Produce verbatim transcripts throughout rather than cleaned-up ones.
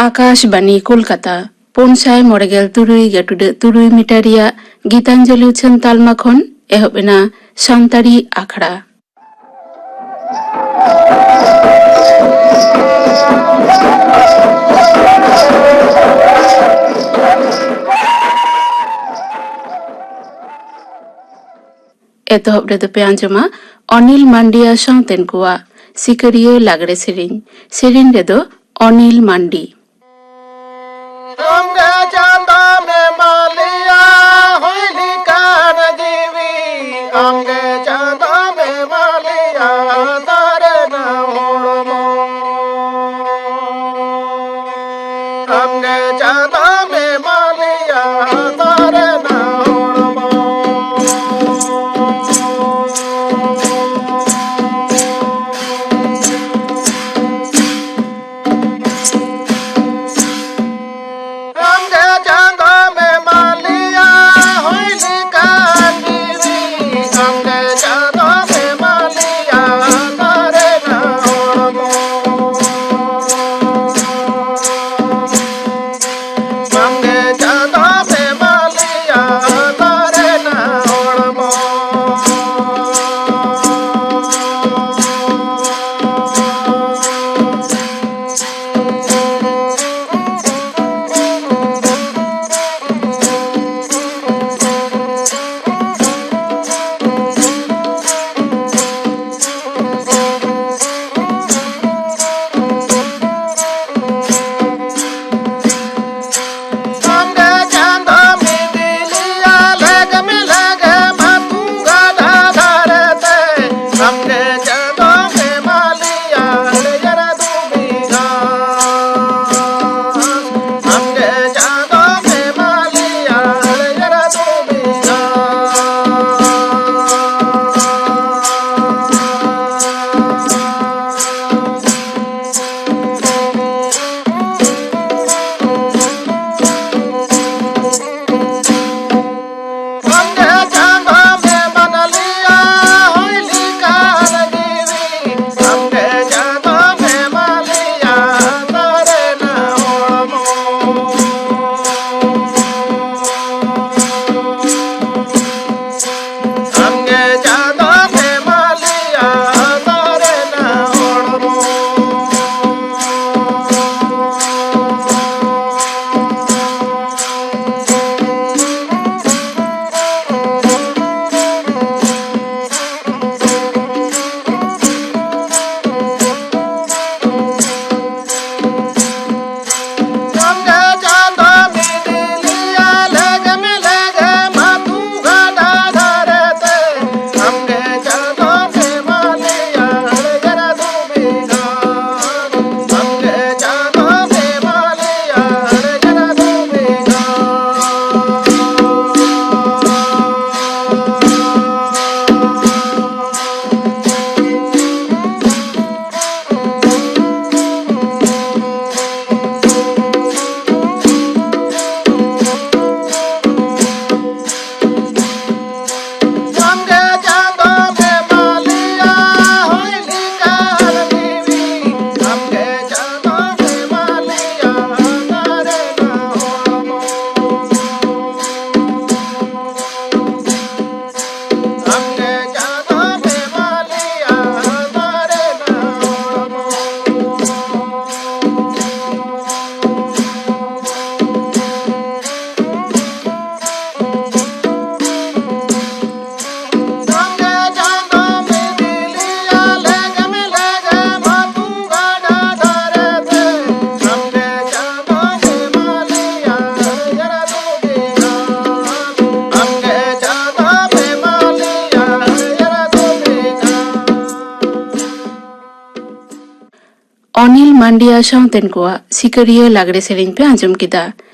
ᱟᱠᱟᱥᱵᱟᱱᱤ ᱠᱳᱞᱠᱟᱛᱟ, ᱯᱩᱱ ᱥᱟᱭ ᱢᱚᱬᱮ ᱜᱮᱞ ᱛᱩᱨᱩᱭ ᱜᱟᱹᱴᱩᱰᱟᱹᱜ ᱛᱩᱨᱩᱭ ᱢᱤᱴᱟᱨ ᱨᱮᱭᱟᱜ ᱜᱤᱛᱟᱧᱡᱚᱞᱤ ᱩᱪᱷᱟᱹᱱ ᱛᱟᱞᱢᱟ ᱠᱷᱚᱱ ᱮᱦᱚᱵ ᱮᱱᱟ ᱥᱟᱱᱛᱟᱲᱤ ᱟᱠᱷᱲᱟ᱾ ᱮᱛᱚᱦᱚᱵ ᱨᱮᱫᱚ ᱯᱮ ᱟᱸᱡᱚᱢᱟ ᱚᱱᱤᱞ ᱢᱟᱱᱰᱤᱭᱟ ᱥᱟᱶᱛᱮᱱ ᱠᱚᱣᱟᱜ ᱥᱤᱠᱟᱹᱨᱤᱭᱟᱹ ᱞᱟᱜᱽᱲᱮ ᱥᱮᱨᱮᱧ᱾ ᱥᱮᱨᱮᱧ ᱨᱮᱫᱚ ᱚᱱᱤᱞ ᱢᱟᱱᱰᱤ᱾ ᱟᱢᱜᱮ ᱪᱟᱸᱫᱚ ᱢᱮ ᱢᱟᱞᱤᱭᱟ, ᱦᱩᱭ ᱞᱮᱠᱟᱱ ᱡᱤᱣᱤ᱾ ᱟᱢᱜᱮ ᱪᱟᱸᱫᱚ ᱢᱮ ᱢᱟᱞᱤᱭᱟ, ᱥᱟᱨᱱᱟ ᱦᱚᱲᱢᱚ᱾ ᱟᱢᱜᱮ ᱪᱟᱸᱫᱚ ᱢᱮ ᱢᱟᱞᱤᱭᱟ, ᱥᱟᱨᱱᱟ ᱦᱚᱲᱢᱚ᱾ ᱟᱢᱜᱮ ᱪᱟᱸᱫᱚ ᱢᱮ ᱢᱟᱞᱤᱭᱟ, ᱦᱩᱭ ᱞᱮᱠᱟᱱ ᱡᱤᱣᱤ᱾ ᱟᱢᱜᱮ ᱟᱢᱜᱮ ᱪᱟᱸᱫᱚ ᱜᱮ ᱢᱟᱹᱞᱤᱭᱟ ᱟᱥᱟ ᱨᱮᱱᱟᱜ ᱦᱚᱲᱢᱚ᱾ ᱚᱱᱤᱞ ᱢᱟᱱᱰᱤᱭᱟ ᱥᱟᱶᱛᱮᱱ ᱠᱚᱣᱟᱜ ᱥᱤᱠᱟᱹᱨᱤᱭᱟᱹ ᱞᱟᱜᱽᱲᱮ ᱥᱮᱨᱮᱧ ᱯᱮ ᱟᱸᱡᱚᱢ ᱠᱮᱫᱟ᱾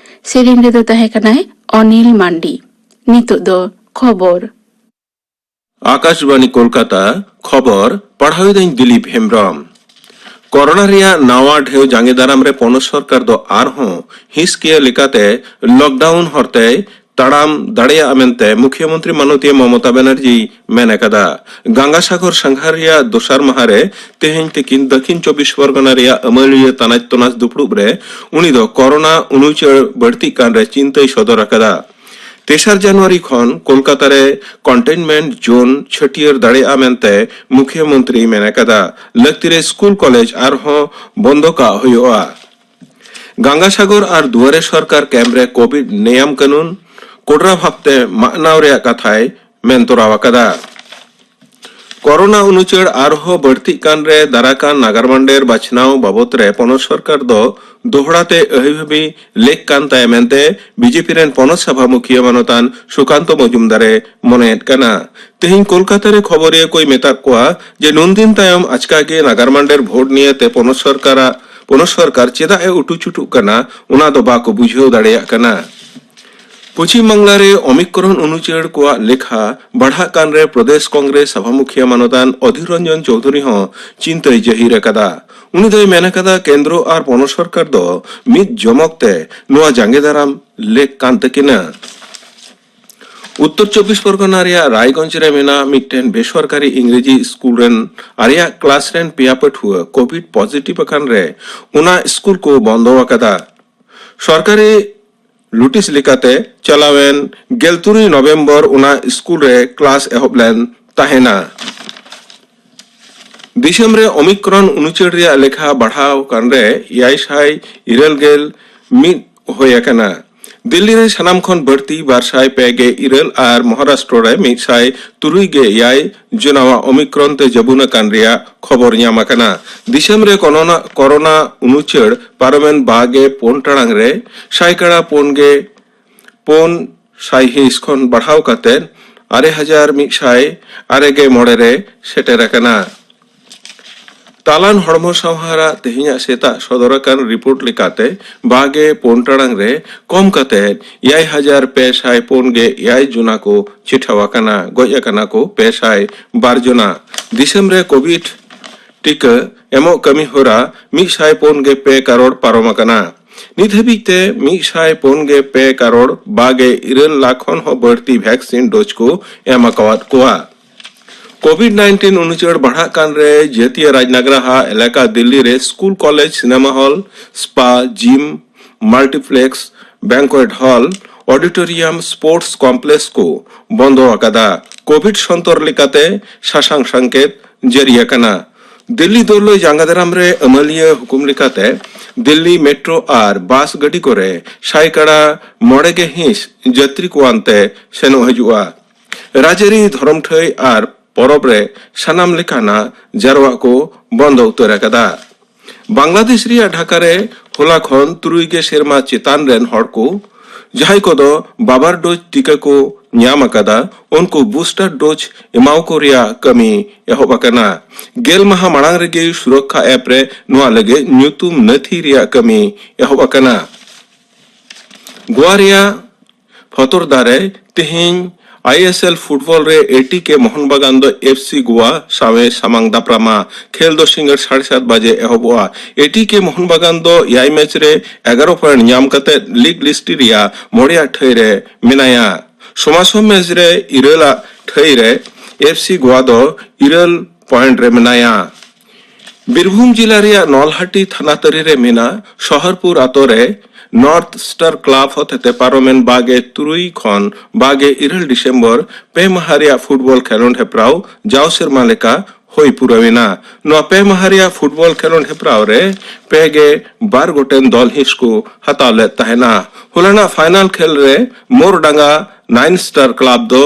ᱥᱮᱨᱮᱧ ᱨᱮᱫᱚ ᱛᱟᱦᱮᱸ ᱠᱟᱱᱟᱭ ᱚᱱᱤᱞ ᱢᱟᱱᱰᱤ᱾ ᱱᱤᱛᱚᱜ ᱫᱚ ᱠᱷᱚᱵᱚᱨ᱾ ᱟᱠᱟᱥᱵᱟᱬᱤ ᱠᱳᱞᱠᱟᱛᱟ, ᱠᱷᱚᱵᱚᱨ ᱯᱟᱲᱦᱟᱣᱮᱫᱟᱹᱧ ᱫᱤᱞᱤᱯ ᱦᱮᱢᱵᱽᱨᱚᱢ᱾ ᱠᱚᱨᱳᱱᱟ ᱨᱮᱭᱟᱜ ᱱᱟᱣᱟ ᱰᱷᱮᱣ ᱡᱟᱸᱜᱮ ᱫᱟᱨᱟᱢ ᱨᱮ ᱯᱚᱱᱚᱛ ᱥᱚᱨᱠᱟᱨ ᱫᱚ ᱟᱨᱦᱚᱸ ᱦᱤᱸᱥᱠᱤᱭᱟᱹ ᱞᱮᱠᱟᱛᱮ ᱞᱚᱠᱰᱟᱣᱩᱱ ᱦᱚᱨᱛᱮᱭ ᱛᱟᱲᱟᱢ ᱫᱟᱲᱮᱭᱟᱜᱼᱟ ᱢᱮᱱᱛᱮ ᱢᱩᱠᱷᱭᱟᱹ ᱢᱚᱱᱛᱨᱤ ᱢᱟᱱᱚᱛᱤᱭᱟᱹ ᱢᱚᱢᱚᱛᱟ ᱵᱟᱱᱟᱨᱡᱤᱭ ᱢᱮᱱ ᱟᱠᱟᱫᱟ᱾ ᱜᱟᱝᱜᱟ ᱥᱟᱜᱚᱨ ᱥᱟᱸᱜᱷᱟᱨ ᱨᱮᱭᱟᱜ ᱫᱚᱥᱟᱨ ᱢᱟᱦᱟ ᱨᱮ ᱛᱮᱦᱮᱧ ᱛᱤᱠᱤᱱ ᱫᱟᱹᱠᱷᱤᱱ ᱪᱚᱵᱵᱤᱥ ᱯᱚᱨᱜᱚᱱᱟ ᱨᱮᱭᱟᱜ ᱟᱹᱢᱟᱹᱞᱤᱭᱟᱹ ᱛᱟᱱᱟᱪ ᱛᱚᱱᱟᱪ ᱫᱩᱯᱲᱩᱵ ᱨᱮ ᱩᱱᱤ ᱫᱚ ᱠᱚᱨᱳᱱᱟ ᱩᱱᱩᱪᱟᱹᱲ ᱵᱟᱹᱲᱛᱤᱜ ᱠᱟᱱ ᱨᱮ ᱪᱤᱱᱛᱟᱹᱭ ᱥᱚᱫᱚᱨ ᱟᱠᱟᱫᱟ᱾ ᱛᱮᱥᱟᱨ ᱡᱟᱱᱩᱣᱟᱨᱤ ᱠᱷᱚᱱ ᱠᱳᱞᱠᱟᱛᱟ ᱨᱮ ᱠᱚᱱᱴᱮᱱᱢᱮᱱᱴ ᱡᱳᱱ ᱪᱷᱟᱹᱴᱭᱟᱹᱨ ᱫᱟᱲᱮᱭᱟᱜᱼᱟ ᱢᱮᱱᱛᱮ ᱢᱩᱠᱷᱭᱟᱹ ᱢᱚᱱᱛᱨᱤᱭ ᱢᱮᱱ ᱟᱠᱟᱫᱟ᱾ ᱞᱟᱹᱠᱛᱤ ᱨᱮ ᱥᱠᱩᱞ ᱠᱚᱞᱮᱡᱽ ᱟᱨᱦᱚᱸ ᱵᱚᱱᱫᱚ ᱠᱟᱜ ᱦᱩᱭᱩᱜᱼᱟ᱾ ᱜᱟᱝᱜᱟᱥᱟᱜᱚᱨ ᱟᱨ ᱫᱩᱣᱟᱨᱮ ᱥᱚᱨᱠᱟᱨ ᱠᱮᱢᱯ ᱨᱮ ᱠᱳᱵᱷᱤᱰ ᱱᱮᱭᱟᱢ ᱠᱟᱹᱱᱩᱱ ᱠᱚᱰᱨᱟ ᱵᱷᱟᱵᱽᱛᱮ ᱢᱟᱱᱟᱣ ᱨᱮᱭᱟᱜ ᱠᱟᱛᱷᱟᱭ ᱢᱮᱱ ᱛᱚᱨᱟᱣ ᱟᱠᱟᱫᱟ᱾ ᱠᱚᱨᱳᱱᱟ ᱩᱱᱩᱪᱟᱹᱲ ᱟᱨᱦᱚᱸ ᱵᱟᱹᱲᱛᱤᱜ ᱠᱟᱱ ᱨᱮ ᱫᱟᱨᱟᱠᱟᱱ ᱱᱟᱜᱟᱨ ᱢᱟᱱᱰᱮᱨ ᱵᱟᱪᱷᱱᱟᱣ ᱵᱟᱵᱚᱛ ᱨᱮ ᱯᱚᱱᱚᱛ ᱥᱚᱨᱠᱟᱨ ᱫᱚ ᱫᱚᱦᱲᱟ ᱛᱮ ᱟᱹᱦᱤᱵᱷᱟᱹᱵᱤ ᱞᱮᱠ ᱠᱟᱱ ᱛᱟᱭᱟ ᱢᱮᱱᱛᱮ ᱵᱤᱡᱮᱯᱤ ᱨᱮᱱ ᱯᱚᱱᱚᱛ ᱥᱟᱵᱷᱟ ᱢᱩᱠᱷᱤᱭᱟᱹ ᱢᱟᱱᱚᱛᱟᱱ ᱥᱩᱠᱟᱱᱛᱚ ᱢᱚᱡᱩᱢᱫᱟᱨᱮ ᱢᱚᱱᱮᱭᱮᱫ ᱠᱟᱱᱟ᱾ ᱛᱮᱦᱮᱧ ᱠᱳᱞᱠᱟᱛᱟ ᱨᱮ ᱠᱷᱚᱵᱚᱨᱤᱭᱟᱹ ᱠᱚᱭ ᱢᱮᱛᱟᱫ ᱠᱚᱣᱟ ᱡᱮ ᱱᱩᱱᱫᱤᱱ ᱛᱟᱭᱚᱢ ᱟᱪᱠᱟ ᱜᱮ ᱱᱟᱜᱟᱨ ᱢᱟᱱᱰᱮᱨ ᱵᱷᱳᱴ ᱱᱤᱭᱮ ᱛᱮ ᱯᱚᱱᱚᱛ ᱥᱚᱨᱠᱟᱨᱟᱜ ᱯᱚᱱᱚᱛ ᱥᱚᱨᱠᱟᱨ ᱪᱮᱫᱟᱜ ᱮ ᱩᱴᱩ ᱪᱩᱴᱩᱜ ᱠᱟᱱᱟ, ᱚᱱᱟ ᱫᱚ ᱵᱟᱠᱚ ᱵᱩᱡᱷᱟᱹᱣ ᱫᱟᱲᱮᱭᱟᱜ ᱠᱟᱱᱟ᱾ ᱯᱚᱪᱷᱤᱢ ᱵᱟᱝᱞᱟ ᱨᱮ ᱚᱢᱤᱠᱨᱚᱱ ᱩᱱᱩᱪᱟᱹᱲ ᱠᱚᱣᱟᱜ ᱞᱮᱠᱷᱟ ᱵᱟᱲᱦᱟᱜ ᱠᱟᱱ ᱨᱮ ᱯᱨᱚᱫᱮᱥ ᱠᱚᱝᱜᱨᱮᱥ ᱥᱟᱵᱷᱟ ᱢᱩᱠᱷᱤᱭᱟᱹ ᱢᱟᱱᱚᱛᱟᱱ ᱚᱫᱷᱤᱨ ᱨᱚᱧᱡᱚᱱ ᱪᱳᱣᱫᱷᱩᱨᱤ ᱦᱚᱸ ᱪᱤᱱᱛᱟᱹᱭ ᱡᱟᱹᱦᱤᱨ ᱟᱠᱟᱫᱟ᱾ ᱩᱱᱤ ᱫᱚᱭ ᱢᱮᱱ ᱟᱠᱟᱫᱟ, ᱠᱮᱱᱫᱨᱚ ᱟᱨ ᱯᱚᱱᱚᱛ ᱥᱚᱨᱠᱟᱨ ᱫᱚ ᱢᱤᱫ ᱡᱚᱢᱚᱠ ᱛᱮ ᱱᱚᱣᱟ ᱡᱟᱸᱜᱮ ᱫᱟᱨᱟᱢ ᱞᱮᱠ ᱠᱟᱱ ᱛᱟᱹᱠᱤᱱᱟ᱾ ᱩᱛᱛᱚᱨ ᱪᱚᱵᱵᱤᱥ ᱯᱚᱨᱜᱚᱱᱟ ᱨᱮᱭᱟᱜ ᱨᱟᱭᱜᱚᱸᱡᱽ ᱨᱮ ᱢᱮᱱᱟᱜ ᱢᱤᱫᱴᱮᱱ ᱵᱮᱥᱚᱨᱠᱟᱨᱤ ᱤᱝᱨᱮᱡᱤ ᱥᱠᱩᱞ ᱨᱮᱱ ᱟᱨᱮᱭᱟᱜ ᱠᱞᱟᱥ ᱨᱮᱱ ᱯᱮᱭᱟ ᱯᱟᱹᱴᱷᱩᱣᱟᱹ ᱠᱳᱵᱷᱤᱰ ᱯᱚᱡᱤᱴᱤᱵᱷ ᱟᱠᱟᱱ ᱨᱮ ᱚᱱᱟ ᱥᱠᱩᱞ ᱠᱚ ᱵᱚᱱᱫᱚ ᱟᱠᱟᱫᱟ᱾ ᱥᱚᱨᱠᱟᱨᱤ ᱱᱳᱴᱤᱥ ᱞᱮᱠᱟᱛᱮ ᱪᱟᱞᱟᱣᱮᱱ ᱜᱮᱞ ᱛᱩᱨᱩᱭ ᱱᱚᱵᱷᱮᱢᱵᱚᱨ ᱚᱱᱟ ᱥᱠᱩᱞ ᱨᱮ ᱠᱞᱟᱥ ᱮᱦᱚᱵ ᱞᱮᱱ ᱛᱟᱦᱮᱱᱟ᱾ ᱫᱤᱥᱚᱢ ᱨᱮ ᱳᱢᱤᱠᱨᱚᱱ ᱩᱱᱩᱪᱟᱹᱲ ᱨᱮᱭᱟᱜ ᱞᱮᱠᱷᱟ ᱵᱟᱲᱦᱟᱣ ᱠᱟᱱ ᱨᱮ ᱮᱭᱟᱭ ᱥᱟᱭ ᱤᱨᱟᱹᱞ ᱜᱮᱞ ᱢᱤᱫ ᱦᱩᱭ ᱟᱠᱟᱱᱟ᱾ ᱫᱤᱞᱞᱤ ᱨᱮ ᱥᱟᱱᱟᱢ ᱠᱷᱚᱱ ᱵᱟᱹᱲᱛᱤ ᱵᱟᱨ ᱥᱟᱭ ᱯᱮ ᱜᱮ ᱤᱨᱟᱹᱞ ᱟᱨ ᱢᱚᱦᱟᱨᱟᱥᱴᱨᱚ ᱨᱮ ᱢᱤᱫ ᱥᱟᱭ ᱛᱩᱨᱩᱭ ᱜᱮ ᱮᱭᱟᱭ ᱡᱚᱱᱟᱣᱟᱜ ᱳᱢᱤᱠᱨᱚᱱ ᱛᱮ ᱡᱟᱹᱵᱩᱱ ᱟᱠᱟᱱ ᱨᱮᱭᱟᱜ ᱠᱷᱚᱵᱚᱨ ᱧᱟᱢ ᱟᱠᱟᱱᱟ᱾ ᱫᱤᱥᱚᱢ ᱨᱮ ᱠᱚᱨᱳᱱᱟ, ᱠᱚᱨᱳᱱᱟ ᱩᱱᱩᱪᱟᱹᱲ ᱯᱟᱨᱚᱢᱮᱱ ᱵᱟᱜᱮ ᱯᱩᱱ ᱴᱟᱲᱟᱝ ᱨᱮ ᱥᱟᱭᱠᱟᱲᱟ ᱯᱩᱱ ᱜᱮ ᱯᱩᱱ ᱥᱟᱭᱦᱤᱸᱥ ᱠᱷᱚᱱ ᱵᱟᱲᱦᱟᱣ ᱠᱟᱛᱮ ᱟᱨᱮ ᱦᱟᱡᱟᱨ ᱢᱤᱫ ᱥᱟᱭ ᱟᱨᱮ ᱜᱮ ᱢᱚᱬᱮ ᱨᱮ ᱥᱮᱴᱮᱨ ᱟᱠᱟᱱᱟ᱾ ᱛᱟᱞᱟᱱ ᱦᱚᱲᱢᱚ ᱥᱟᱶᱦᱟᱨᱟᱜ ᱛᱮᱦᱮᱧᱟᱜ ᱥᱮᱛᱟᱜ ᱥᱚᱫᱚᱨ ᱟᱠᱟᱱ ᱨᱤᱯᱳᱨᱴ ᱞᱮᱠᱟᱛᱮ ᱵᱟᱜᱮ ᱯᱩᱱ ᱴᱟᱲᱟᱝ ᱨᱮ ᱠᱚᱢ ᱠᱟᱛᱮ ᱮᱭᱟᱭ ᱦᱟᱡᱟᱨ ᱯᱮ ᱥᱟᱭ ᱯᱩᱱ ᱜᱮ ᱮᱭᱟᱭ ᱡᱚᱱᱟ ᱠᱚ ᱪᱤᱴᱷᱟᱹᱣ ᱟᱠᱟᱱᱟ, ᱜᱚᱡ ᱟᱠᱟᱱᱟ ᱠᱚ ᱯᱮ ᱥᱟᱭ ᱵᱟᱨ ᱡᱚᱱᱟ᱾ ᱫᱤᱥᱚᱢ ᱨᱮ ᱠᱳᱵᱷᱤᱰ ᱴᱤᱠᱟᱹ ᱮᱢᱚᱜ ᱠᱟᱹᱢᱤ ᱦᱚᱨᱟ ᱢᱤᱫ ᱥᱟᱭ ᱯᱩᱱ ᱜᱮ ᱯᱮ ᱠᱟᱨᱚᱲ ᱯᱟᱨᱚᱢ ᱟᱠᱟᱱᱟ᱾ ᱱᱤᱛ ᱦᱟᱹᱵᱤᱡ ᱛᱮ ᱢᱤᱫ ᱥᱟᱭ ᱯᱩᱱ ᱜᱮ ᱯᱮ ᱠᱟᱨᱚᱲ ᱵᱟᱜᱮ ᱤᱨᱟᱹᱞ ᱞᱟᱠᱷ ᱠᱷᱚᱱ ᱦᱚᱸ ᱵᱟᱹᱲᱛᱤ ᱵᱷᱮᱠᱥᱤᱱ ᱰᱳᱡᱽ ᱠᱚ ᱮᱢ ᱟᱠᱟᱣᱟᱫ ᱠᱚᱣᱟ᱾ ᱠᱳᱵᱷᱤᱰ ᱱᱟᱭᱤᱱᱴᱤᱱ ᱩᱱᱩᱪᱟᱹᱲ ᱵᱟᱲᱦᱟᱜ ᱠᱟᱱ ᱨᱮ ᱡᱟᱹᱛᱤᱭᱟᱹ ᱨᱟᱡᱽᱱᱟᱜᱽᱨᱟᱦᱟ ᱮᱞᱟᱠᱟ ᱫᱤᱞᱞᱤ ᱨᱮ school, college, cinema hall, spa, gym, multiplex, banquet hall, auditorium, sports complex ᱠᱚ ᱵᱚᱱᱫᱚ ᱟᱠᱟᱫᱟ᱾ ᱠᱳᱵᱷᱤᱰ ᱥᱚᱱᱛᱚᱨ ᱞᱮᱠᱟᱛᱮ ᱥᱟᱥᱟᱝ ᱥᱟᱝᱠᱮᱛ ᱡᱟᱹᱨᱤ ᱟᱠᱟᱱᱟ᱾ ᱫᱤᱞᱞᱤ ᱫᱩᱨᱞᱟᱹᱭ ᱡᱟᱸᱜᱟ ᱫᱟᱨᱟᱢ ᱨᱮ ᱟᱹᱢᱟᱹᱞᱤᱭᱟᱹ ᱦᱩᱠᱩᱢ ᱞᱮᱠᱟᱛᱮ ᱫᱤᱞᱞᱤ ᱢᱮᱴᱨᱳ ᱟᱨ ᱵᱟᱥ ᱜᱟᱹᱰᱤ ᱠᱚᱨᱮ ᱥᱟᱭᱠᱟᱲᱟ ᱢᱚᱬᱮ ᱜᱮ ᱦᱤᱸᱥ ᱡᱟᱹᱛᱨᱤ ᱠᱚ ᱟᱱᱛᱮ ᱥᱮᱱᱚᱜ ᱦᱤᱡᱩᱜᱼᱟ᱾ ᱨᱟᱡᱽᱟᱹᱨᱤ, ᱫᱷᱚᱨᱚᱢ ᱴᱷᱟᱹᱭ ᱟᱨ ᱯᱚᱨᱚᱵᱽ ᱨᱮ ᱥᱟᱱᱟᱢ ᱞᱮᱠᱟᱱᱟᱜ ᱡᱟᱨᱣᱟᱜ ᱠᱚ ᱵᱚᱱᱫᱚ ᱩᱛᱟᱹᱨ ᱟᱠᱟᱫᱟ᱾ ᱵᱟᱝᱞᱟᱫᱮᱥ ᱨᱮᱭᱟᱜ ᱰᱷᱟᱠᱟ ᱨᱮ ᱦᱚᱞᱟ ᱠᱷᱚᱱ ᱛᱩᱨᱩᱭ ᱜᱮ ᱥᱮᱨᱢᱟ ᱪᱮᱛᱟᱱ ᱨᱮᱱ ᱦᱚᱲ ᱠᱚ, ᱡᱟᱦᱟᱸᱭ ᱠᱚᱫᱚ ᱵᱟᱵᱟᱨ ᱰᱳᱡᱽ ᱴᱤᱠᱟᱹ ᱠᱚ ᱧᱟᱢ ᱟᱠᱟᱫᱟ, ᱩᱱᱠᱩ ᱵᱩᱥᱴᱟᱨ ᱰᱳᱡᱽ ᱮᱢᱟᱣ ᱠᱚ ᱨᱮᱭᱟᱜ ᱠᱟᱹᱢᱤ ᱮᱦᱚᱵ ᱟᱠᱟᱱᱟ᱾ ᱜᱮᱞ ᱢᱟᱦᱟ ᱢᱟᱲᱟᱝ ᱨᱮᱜᱮ ᱥᱩᱨᱚᱠᱠᱷᱟ ᱮᱯ ᱨᱮ ᱱᱚᱣᱟ ᱞᱟᱹᱜᱤᱫ ᱧᱩᱛᱩᱢ ᱱᱟᱹᱛᱷᱤ ᱨᱮᱭᱟᱜ ᱠᱟᱹᱢᱤ ᱮᱦᱚᱵ ᱟᱠᱟᱱᱟ᱾ ᱜᱳᱣᱟ ᱨᱮᱭᱟᱜ ᱯᱷᱚᱛᱚᱨᱫᱟ ᱨᱮ ᱛᱮᱦᱮᱧ ᱟᱭ ᱮᱥ ᱮᱞ ᱯᱷᱩᱴᱵᱚᱞ ᱨᱮ ᱮ ᱴᱤ ᱠᱮ ᱢᱳᱦᱚᱱ ᱵᱟᱜᱟᱱ ᱫᱚ ᱮᱯᱷ ᱥᱤ ᱜᱳᱣᱟ ᱥᱟᱶ ᱮ ᱥᱟᱢᱟᱝ ᱫᱟᱯᱨᱟᱢᱟ᱾ ᱠᱷᱮᱞ ᱫᱚ ᱥᱤᱸᱜᱟᱹᱲ ᱥᱟᱲᱮ ᱥᱟᱛ ᱵᱟᱡᱮ ᱮᱦᱚᱵᱚᱜᱼᱟ᱾ ᱮ ᱴᱤ ᱠᱮ ᱢᱳᱦᱚᱱ ᱵᱟᱜᱟᱱ ᱫᱚ ᱮᱭᱟᱭ ᱢᱮᱪ ᱨᱮ ᱮᱜᱟᱨᱚ ᱯᱚᱭᱮᱱᱴ ᱧᱟᱢ ᱠᱟᱛᱮ ᱞᱤᱜᱽ ᱞᱤᱥᱴ ᱨᱮᱭᱟᱜ ᱢᱚᱬᱮᱭᱟᱜ ᱴᱷᱟᱹᱭ ᱨᱮ ᱢᱮᱱᱟᱭᱟ᱾ ᱥᱚᱢᱟᱥᱚᱢ ᱢᱮᱪ ᱨᱮ ᱤᱨᱟᱹᱞᱟᱜ ᱴᱷᱟᱹᱭ ᱨᱮ ᱮᱯᱷ ᱥᱤ ᱜᱳᱣᱟ ᱫᱚ ᱤᱨᱟᱹᱞ ᱯᱚᱭᱮᱱᱴ ᱨᱮ ᱢᱮᱱᱟᱭᱟ᱾ ᱵᱤᱨᱵᱷᱩᱢ ᱡᱤᱞᱟ ᱨᱮᱭᱟᱜ ᱱᱚᱞᱦᱟᱴᱤ ᱛᱷᱟᱱᱟ ᱛᱟᱹᱨᱤ ᱨᱮ ᱢᱮᱱᱟᱜ ᱥᱚᱦᱚᱨᱯᱩᱨ ᱟᱛᱳ ᱨᱮ ᱱᱚᱨᱛᱷ ᱥᱴᱟᱨ ᱠᱞᱟᱵᱽ ᱦᱚᱛᱮᱛᱮ ᱯᱟᱨᱚᱢᱮᱱ ᱵᱟᱜᱮ ᱛᱩᱨᱩᱭ ᱠᱷᱚᱱ ᱵᱟᱜᱮ ᱤᱨᱟᱹᱞ ᱰᱤᱥᱮᱢᱵᱚᱨ ᱯᱮ ᱢᱟᱦᱟ ᱨᱮᱭᱟᱜ ᱯᱷᱩᱴᱵᱚᱞ ᱠᱷᱮᱞᱳᱰ ᱦᱮᱯᱨᱟᱣ ᱡᱟᱣ ᱥᱮᱨᱢᱟ ᱞᱮᱠᱟ ᱦᱩᱭ ᱯᱩᱨᱟᱹᱣ ᱮᱱᱟ᱾ ᱱᱚᱣᱟ ᱯᱮ ᱢᱟᱦᱟ ᱨᱮᱭᱟᱜ ᱯᱷᱩᱴᱵᱚᱞ ᱠᱷᱮᱞᱳᱰ ᱦᱮᱯᱨᱟᱣ ᱨᱮ ᱯᱮ ᱜᱮ ᱵᱟᱨ ᱜᱚᱴᱮᱱ ᱫᱚᱞ ᱦᱤᱸᱥ ᱠᱚ ᱦᱟᱛᱟᱣ ᱞᱮᱫ ᱛᱟᱦᱮᱱᱟ᱾ ᱦᱚᱞᱟᱱᱟᱜ ᱯᱷᱟᱭᱱᱟᱞ ᱠᱷᱮᱞ ᱨᱮ ᱢᱳᱨᱰᱟᱸᱜᱟ ᱱᱟᱭᱤᱱ ᱥᱴᱟᱨ ᱠᱞᱟᱵᱽ ᱫᱚ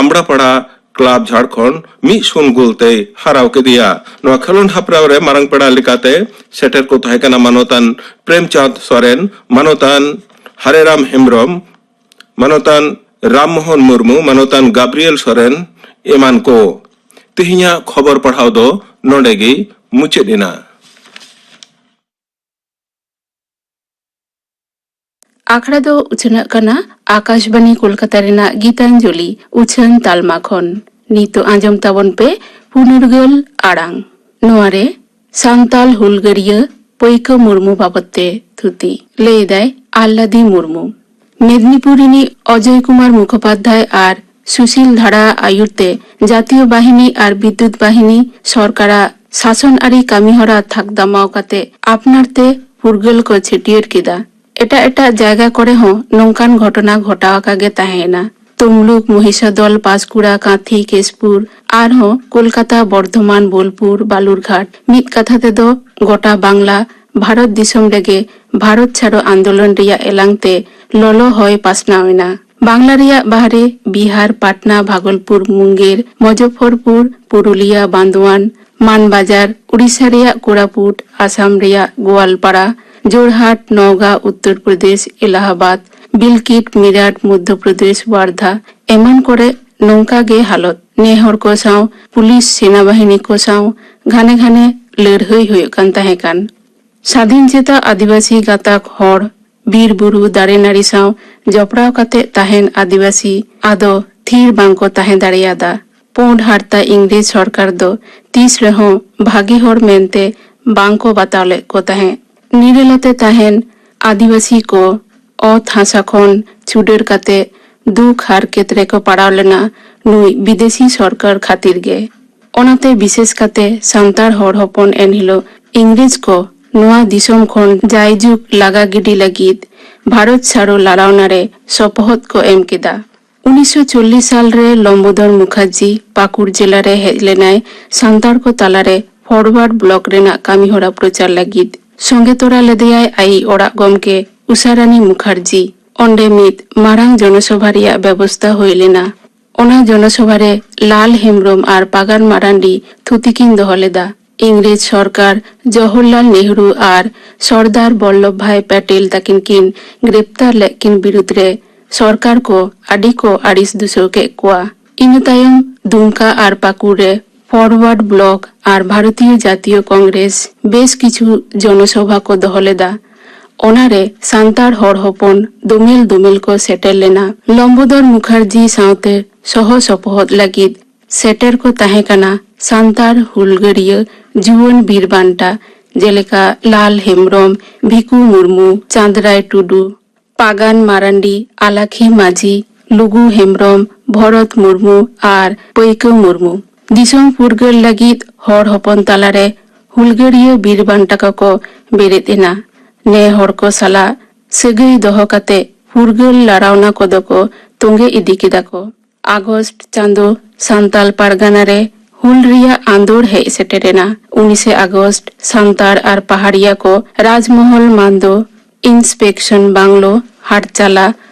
ᱟᱢᱲᱟᱯᱟᱲᱟ ᱠᱞᱟᱵᱽ ᱡᱷᱟᱲᱠᱷᱚᱸᱰ ᱢᱤᱫ ᱥᱩᱱ ᱜᱳᱞ ᱛᱮᱭ ᱦᱟᱨᱟᱣ ᱠᱮᱫᱮᱭᱟ᱾ ᱱᱚᱣᱟ ᱠᱷᱮᱞᱳᱰ ᱦᱮᱯᱨᱟᱣ ᱨᱮ ᱢᱟᱨᱟᱝ ᱯᱮᱲᱟ ᱞᱮᱠᱟᱛᱮ ᱥᱮᱴᱮᱨ ᱠᱚ ᱛᱟᱦᱮᱸ ᱠᱟᱱᱟ ᱢᱟᱱᱚᱛᱟᱱ ᱯᱨᱮᱢᱪᱟᱸᱫᱽ ᱥᱚᱨᱮᱱ, ᱢᱟᱱᱚᱛᱟᱱ ᱦᱟᱨᱮᱨᱟᱢ ᱦᱮᱢᱵᱨᱚᱢ, ᱢᱟᱱᱚᱛᱟᱱ ᱨᱟᱢ ᱢᱳᱦᱚᱱ ᱢᱩᱨᱢᱩ, ᱢᱟᱱᱚᱛᱟᱱ ᱜᱟᱵᱨᱤᱭᱮᱞ ᱥᱚᱨᱮᱱ ᱮᱢᱟᱱ ᱠᱚ᱾ ᱛᱮᱦᱮᱧᱟᱜ ᱠᱷᱚᱵᱚᱨ ᱯᱟᱲᱦᱟᱣ ᱫᱚ ᱱᱚᱰᱮ ᱜᱮ ᱢᱩᱪᱟᱹᱫ ᱮᱱᱟ᱾ ᱟᱠᱷᱲᱟ ᱫᱚ ᱩᱪᱷᱟᱹᱱᱚᱜ ᱠᱟᱱᱟ ᱟᱠᱟᱥᱵᱟᱱᱤ ᱠᱳᱞᱠᱟᱛᱟ ᱨᱮᱱᱟᱜ ᱜᱤᱛᱟᱧᱡᱚᱞᱤ ᱩᱪᱷᱟᱹᱱ ᱛᱟᱞᱢᱟ ᱠᱷᱚᱱ᱾ ᱱᱤᱛᱚᱜ ᱟᱸᱡᱚᱢ ᱛᱟᱵᱚᱱ ᱯᱮ ᱯᱩᱱᱩᱨᱜᱟᱹᱞ ᱟᱲᱟᱝ᱾ ᱱᱚᱣᱟ ᱨᱮ ᱥᱟᱱᱛᱟᱞ ᱦᱩᱞᱜᱟᱹᱨᱤᱭᱟᱹ ᱯᱟᱹᱭᱠᱟᱹ ᱢᱩᱨᱢᱩ ᱵᱟᱵᱚᱛ ᱛᱮ ᱛᱷᱩᱛᱤ᱾ ᱞᱟᱹᱭ ᱮᱫᱟᱭ ᱟᱞᱞᱟᱫᱤ ᱢᱩᱨᱢᱩ᱾ ᱢᱮᱫᱽᱱᱤᱯᱩᱨ ᱨᱤᱱᱤᱡ ᱚᱡᱚᱭ ᱠᱩᱢᱟᱨ ᱢᱩᱠᱷᱚᱯᱟᱫᱽᱫᱷᱟᱭ ᱟᱨ ᱥᱩᱥᱤᱞ ᱫᱷᱟᱲᱟ ᱟᱭᱩᱨ ᱛᱮ ᱡᱟᱛᱤᱭᱚ ᱵᱟᱦᱤᱱᱤ ᱟᱨ ᱵᱤᱫᱽᱫᱩᱛ ᱵᱟᱦᱤᱱᱤ ᱥᱚᱨᱠᱟᱨᱟᱜ ᱥᱟᱥᱚᱱ ᱟᱹᱨᱤ ᱠᱟᱹᱢᱤᱦᱚᱨᱟ ᱛᱷᱟᱠ ᱫᱟᱢᱟᱣ ᱠᱟᱛᱮ ᱟᱯᱱᱟᱨ ᱛᱮ ᱯᱷᱩᱨᱜᱟᱹᱞ ᱠᱚ ᱪᱷᱟᱹᱴᱭᱟᱹᱨ ᱠᱮᱫᱟ᱾ ᱮᱴᱟᱜ ᱮᱴᱟᱜ ᱡᱟᱭᱜᱟ ᱠᱚᱨᱮ ᱦᱚᱸ ᱱᱚᱝᱠᱟᱱ ᱜᱷᱚᱴᱚᱱᱟ ᱜᱷᱚᱴᱟᱣ ᱟᱠᱟ ᱜᱮ ᱛᱟᱦᱮᱸ ᱮᱱᱟ᱾ ᱛᱚᱢᱞᱩᱠ, ᱢᱚᱦᱤᱥᱟᱫᱚᱞ, ᱯᱟᱸᱥᱠᱩᱲᱟ, ᱠᱟᱸᱛᱷᱤ, ᱠᱮᱥᱯᱩᱨ, ᱟᱨᱦᱚᱸ ᱠᱳᱞᱠᱟᱛᱟ, ᱵᱚᱨᱫᱷᱚᱢᱟᱱ, ᱵᱳᱞᱯᱩᱨ, ᱵᱟᱞᱩᱨᱜᱷᱟᱴ, ᱢᱤᱫ ᱠᱟᱛᱷᱟ ᱛᱮᱫᱚ ᱜᱚᱴᱟ ᱵᱟᱝᱞᱟ, ᱵᱷᱟᱨᱚᱛ ᱫᱤᱥᱚᱢ ᱨᱮᱜᱮ ᱵᱷᱟᱨᱚᱛ ᱪᱷᱟᱲᱚ ᱟᱱᱫᱳᱞᱚᱱ ᱨᱮᱭᱟᱜ ᱮᱞᱟᱝ ᱛᱮ ᱞᱚᱞᱚ ᱦᱚᱭ ᱯᱟᱥᱱᱟᱣ ᱮᱱᱟ᱾ ᱵᱟᱝᱞᱟ ᱨᱮᱭᱟᱜ ᱵᱟᱦᱨᱮ, ᱵᱤᱦᱟᱨ, ᱯᱟᱴᱱᱟ, ᱵᱷᱟᱜᱚᱞᱯᱩᱨ, ᱢᱩᱝᱜᱮᱨ, ᱢᱚᱡᱚᱯᱷᱚᱨᱯᱩᱨ, ᱯᱩᱨᱩᱞᱤᱭᱟ, ᱵᱟᱱᱫᱳᱣᱟᱱ, ᱢᱟᱱᱵᱟᱡᱟᱨ, ᱩᱲᱤᱥᱥᱟ ᱨᱮᱭᱟᱜ ᱠᱳᱨᱟᱯᱩᱴ, ᱟᱥᱟᱢ ᱨᱮᱭᱟᱜ ᱜᱳᱣᱟᱞᱯᱟᱲᱟ, ᱡᱳᱨᱦᱟᱴ, ᱱᱚᱣᱜᱟ, ᱩᱛᱛᱚᱨ ᱯᱨᱚᱫᱮᱥ, ᱮᱞᱟᱦᱟᱵᱟᱫ, ᱵᱤᱞᱠᱤᱴ, ᱢᱤᱨᱟᱴ, ᱢᱚᱫᱽᱫᱷᱚ ᱯᱨᱚᱫᱮᱥ, ᱣᱟᱨᱫᱷᱟ ᱮᱢᱟᱱ ᱠᱚᱨᱮ ᱱᱚᱝᱠᱟ ᱜᱮ ᱦᱟᱞᱚᱛ᱾ ᱱᱮ ᱦᱚᱲ ᱠᱚ ᱥᱟᱶ ᱯᱩᱞᱤᱥ ᱥᱮᱱᱟᱵᱟᱦᱤᱱᱤ ᱠᱚ ᱥᱟᱶ ᱜᱷᱟᱱᱮ ᱜᱷᱟᱱᱮ ᱞᱟᱹᱲᱦᱟᱹᱭ ᱦᱩᱭᱩᱜ ᱠᱟᱱ ᱛᱟᱦᱮᱸ ᱠᱟᱱ᱾ ᱥᱟᱫᱷᱤᱱ ᱪᱮᱛᱟ ᱟᱹᱫᱤᱵᱟᱹᱥᱤ ᱜᱟᱛᱟᱠ ᱦᱚᱲ ᱵᱤᱨ ᱵᱩᱨᱩ ᱫᱟᱨᱮ ᱱᱟᱹᱲᱤ ᱥᱟᱶ ᱡᱚᱯᱲᱟᱣ ᱠᱟᱛᱮ ᱛᱟᱦᱮᱱ ᱟᱹᱫᱤᱵᱟᱹᱥᱤ ᱟᱫᱚ ᱛᱷᱤᱨ ᱵᱟᱝ ᱠᱚ ᱛᱟᱦᱮᱸ ᱫᱟᱲᱮᱭᱟᱫᱟ᱾ ᱯᱩᱸᱰ ᱦᱟᱨᱛᱟ ᱤᱝᱨᱮᱡᱽ ᱥᱚᱨᱠᱟᱨ ᱫᱚ ᱛᱤᱥ ᱨᱮᱦᱚᱸ ᱵᱷᱟᱜᱮ ᱦᱚᱲ ᱢᱮᱱᱛᱮ ᱵᱟᱝ ᱠᱚ ᱵᱟᱛᱟᱣ ᱞᱮᱫ ᱠᱚ ᱛᱟᱦᱮᱸᱫ᱾ ᱱᱤᱨᱟᱹᱞᱟᱛᱮ ᱛᱟᱦᱮᱱ ᱟᱹᱫᱤᱵᱟᱹᱥᱤ ᱠᱚ ᱚᱛ ᱦᱟᱥᱟ ᱠᱷᱚᱱ ᱪᱩᱰᱟᱹᱨ ᱠᱟᱛᱮ ᱫᱩᱠ ᱦᱟᱨᱠᱮᱛ ᱨᱮᱠᱚ ᱯᱟᱲᱟᱣ ᱞᱮᱱᱟ ᱱᱩᱭ ᱵᱤᱫᱮᱥᱤ ᱥᱚᱨᱠᱟᱨ ᱠᱷᱟᱹᱛᱤᱨ ᱜᱮ᱾ ᱚᱱᱟᱛᱮ ᱵᱤᱥᱮᱥ ᱠᱟᱛᱮ ᱥᱟᱱᱛᱟᱲ ᱦᱚᱲ ᱦᱚᱯᱚᱱ ᱮᱱᱦᱤᱞᱳᱜ ᱤᱝᱨᱮᱡᱽ ᱠᱚ ᱱᱚᱣᱟ ᱫᱤᱥᱚᱢ ᱠᱷᱚᱱ ᱡᱟᱭᱡᱩᱜᱽ ᱞᱟᱜᱟ ᱜᱤᱰᱤ ᱞᱟᱹᱜᱤᱫ ᱵᱷᱟᱨᱚᱛ ᱪᱷᱟᱲᱚ ᱞᱟᱲᱟᱣᱱᱟ ᱨᱮ ᱥᱚᱯᱚᱦᱚᱫ ᱠᱚ ᱮᱢ ᱠᱮᱫᱟ᱾ ᱩᱱᱤᱥᱥᱚ ᱪᱚᱞᱞᱤᱥ ᱥᱟᱞ ᱨᱮ ᱞᱚᱢᱵᱚᱫᱚᱨ ᱢᱩᱠᱷᱟᱨᱡᱤ ᱯᱟᱠᱩᱲ ᱡᱮᱞᱟ ᱨᱮ ᱦᱮᱡ ᱞᱮᱱᱟᱭ ᱥᱟᱱᱛᱟᱲ ᱠᱚ ᱛᱟᱞᱟᱨᱮ ᱯᱷᱚᱨᱣᱟᱨᱰ ᱵᱞᱚᱠ ᱨᱮᱱᱟᱜ ᱠᱟᱹᱢᱤᱦᱚᱨᱟ ᱯᱨᱚᱪᱟᱨ ᱞᱟᱹᱜᱤᱫ᱾ ᱥᱚᱸᱜᱮ ᱛᱚᱨᱟ ᱞᱮᱫᱮᱭᱟᱭ ᱟᱭᱤᱡ ᱚᱲᱟᱜ ᱜᱚᱢᱠᱮ ᱩᱥᱟᱨᱟᱱᱤ ᱢᱩᱠᱷᱟᱨᱡᱤ᱾ ᱚᱸᱰᱮ ᱢᱤᱫ ᱢᱟᱨᱟᱝ ᱡᱚᱱᱚᱥᱚᱵᱷᱟ ᱨᱮᱭᱟᱜ ᱵᱮᱵᱚᱥᱛᱟ ᱦᱩᱭ ᱞᱮᱱᱟ᱾ ᱚᱱᱟ ᱡᱚᱱᱚᱥᱚᱵᱷᱟ ᱨᱮ ᱞᱟᱞ ᱦᱮᱢᱵᱽᱨᱚᱢ ᱟᱨ ᱯᱟᱜᱟᱱ ᱢᱟᱨᱟᱱᱰᱤ ᱛᱷᱩᱛᱤ ᱠᱤᱱ ᱫᱚᱦᱚ ᱞᱮᱫᱟ᱾ ᱤᱝᱨᱮᱡᱽ ᱥᱚᱨᱠᱟᱨ ᱡᱚᱦᱚᱨᱞᱟᱞ ᱱᱮᱦᱨᱩ ᱟᱨ ᱥᱚᱨᱫᱟᱨ ᱵᱚᱞᱞᱚᱵᱷ ᱵᱷᱟᱭ ᱯᱮᱴᱮᱞ ᱛᱟᱹᱠᱤᱱ ᱠᱤᱱ ᱜᱨᱮᱯᱛᱟᱨ ᱞᱮᱫ ᱠᱤᱱ ᱵᱤᱨᱩᱫᱽ ᱨᱮ ᱥᱚᱨᱠᱟᱨ ᱠᱚ ᱟᱹᱰᱤ ᱠᱚ ᱟᱹᱲᱤᱥ ᱫᱩᱥᱟᱹᱣ ᱠᱮᱫ ᱠᱚᱣᱟ᱾ ᱤᱱᱟᱹ ᱛᱟᱭᱚᱢ ᱫᱩᱢᱠᱟ ᱟᱨ ᱯᱟᱹᱠᱩᱲ ᱨᱮ ᱯᱷᱚᱨᱣᱟᱨᱰ ᱵᱞᱚᱠ ᱟᱨ ᱵᱷᱟᱨᱚᱛᱤᱭᱚ ᱡᱟᱛᱤᱭᱚ ᱠᱚᱝᱜᱨᱮᱥ ᱵᱮᱥ ᱠᱤᱪᱷᱩ ᱡᱚᱱᱚᱥᱚᱵᱷᱟ ᱠᱚ ᱫᱚᱦᱚ ᱞᱮᱫᱟ᱾ ᱚᱱᱟᱨᱮ ᱥᱟᱱᱛᱟᱲ ᱦᱚᱲ ᱦᱚᱯᱚᱱ ᱫᱚᱢᱮᱞ ᱫᱚᱢᱮᱞ ᱠᱚ ᱥᱮᱴᱮᱨ ᱞᱮᱱᱟ᱾ ᱞᱚᱢᱵᱚᱫᱚᱨ ᱢᱩᱠᱷᱟᱨᱡᱤ ᱥᱟᱶᱛᱮ ᱥᱚᱦᱚ ᱥᱚᱯᱚᱦᱚᱫ ᱞᱟᱹᱜᱤᱫ ᱥᱮᱴᱮᱨ ᱠᱚ ᱛᱟᱦᱮᱸ ᱠᱟᱱᱟ ᱥᱟᱱᱛᱟᱲ ᱦᱩᱞᱜᱟᱹᱨᱤᱭᱟᱹ ᱡᱩᱣᱟᱹᱱ ᱵᱤᱨ ᱵᱟᱱᱴᱟ, ᱡᱮᱞᱮᱠᱟ ᱞᱟᱞ ᱦᱮᱢᱵᱽᱨᱚᱢ, ᱵᱷᱤᱠᱩ ᱢᱩᱨᱢᱩ, ᱪᱟᱸᱫᱽᱨᱟᱭ ᱴᱩᱰᱩ, ᱯᱟᱜᱟᱱ ᱢᱟᱨᱟᱱᱰᱤ, ᱟᱞᱟᱠᱷᱤ ᱢᱟᱹᱡᱷᱤ, ᱞᱩᱜᱩ ᱦᱮᱢᱵᱽᱨᱚᱢ, ᱵᱷᱚᱨᱚᱛ ᱢᱩᱨᱢᱩ ᱟᱨ ᱯᱟᱹᱭᱠᱟᱹ ᱢᱩᱨᱢᱩ᱾ ᱫᱤᱥᱚᱢ ᱯᱷᱩᱨᱜᱟᱹᱞ ᱞᱟᱹᱜᱤᱫ ᱦᱚᱲ ᱦᱚᱯᱚᱱ ᱛᱟᱞᱟᱨᱮ ᱦᱩᱞᱜᱟᱹᱨᱤᱭᱟᱹ ᱵᱤᱨ ᱵᱟᱱᱴᱟ ᱠᱚᱠᱚ ᱵᱮᱨᱮᱫ ᱮᱱᱟ᱾ ᱱᱮ ᱦᱚᱲ ᱠᱚ ᱥᱟᱞᱟᱜ ᱥᱟᱹᱜᱟᱹᱭ ᱫᱚᱦᱚ ᱠᱟᱛᱮ ᱯᱷᱩᱨᱜᱟᱹᱞ ᱞᱟᱲᱟᱣᱱᱟ ᱠᱚᱫᱚ ᱠᱚ ᱛᱚᱸᱜᱮ ᱤᱫᱤ ᱠᱮᱫᱟ ᱠᱚ᱾ ᱟᱜᱚᱥᱴ ᱪᱟᱸᱫᱚ ᱥᱟᱱᱛᱟᱞ ᱯᱟᱨᱜᱟᱱᱟ ᱨᱮ ᱦᱩᱞ ᱨᱮᱭᱟᱜ ᱟᱸᱫᱳᱲ ᱦᱮᱡ ᱥᱮᱴᱮᱨᱮᱱᱟ᱾ ᱩᱱᱤᱥᱮ ᱟᱜᱚᱥᱴ ᱥᱟᱱᱛᱟᱲ ᱟᱨ ᱯᱟᱦᱟᱲᱤᱭᱟ ᱠᱚ ᱨᱟᱡᱽᱢᱚᱦᱚᱞ ᱢᱟᱱᱫᱚ, ᱤᱱᱥᱯᱮᱠᱥᱚᱱ ᱵᱟᱝᱞᱳ, ᱦᱟᱴᱪᱟᱞᱟ,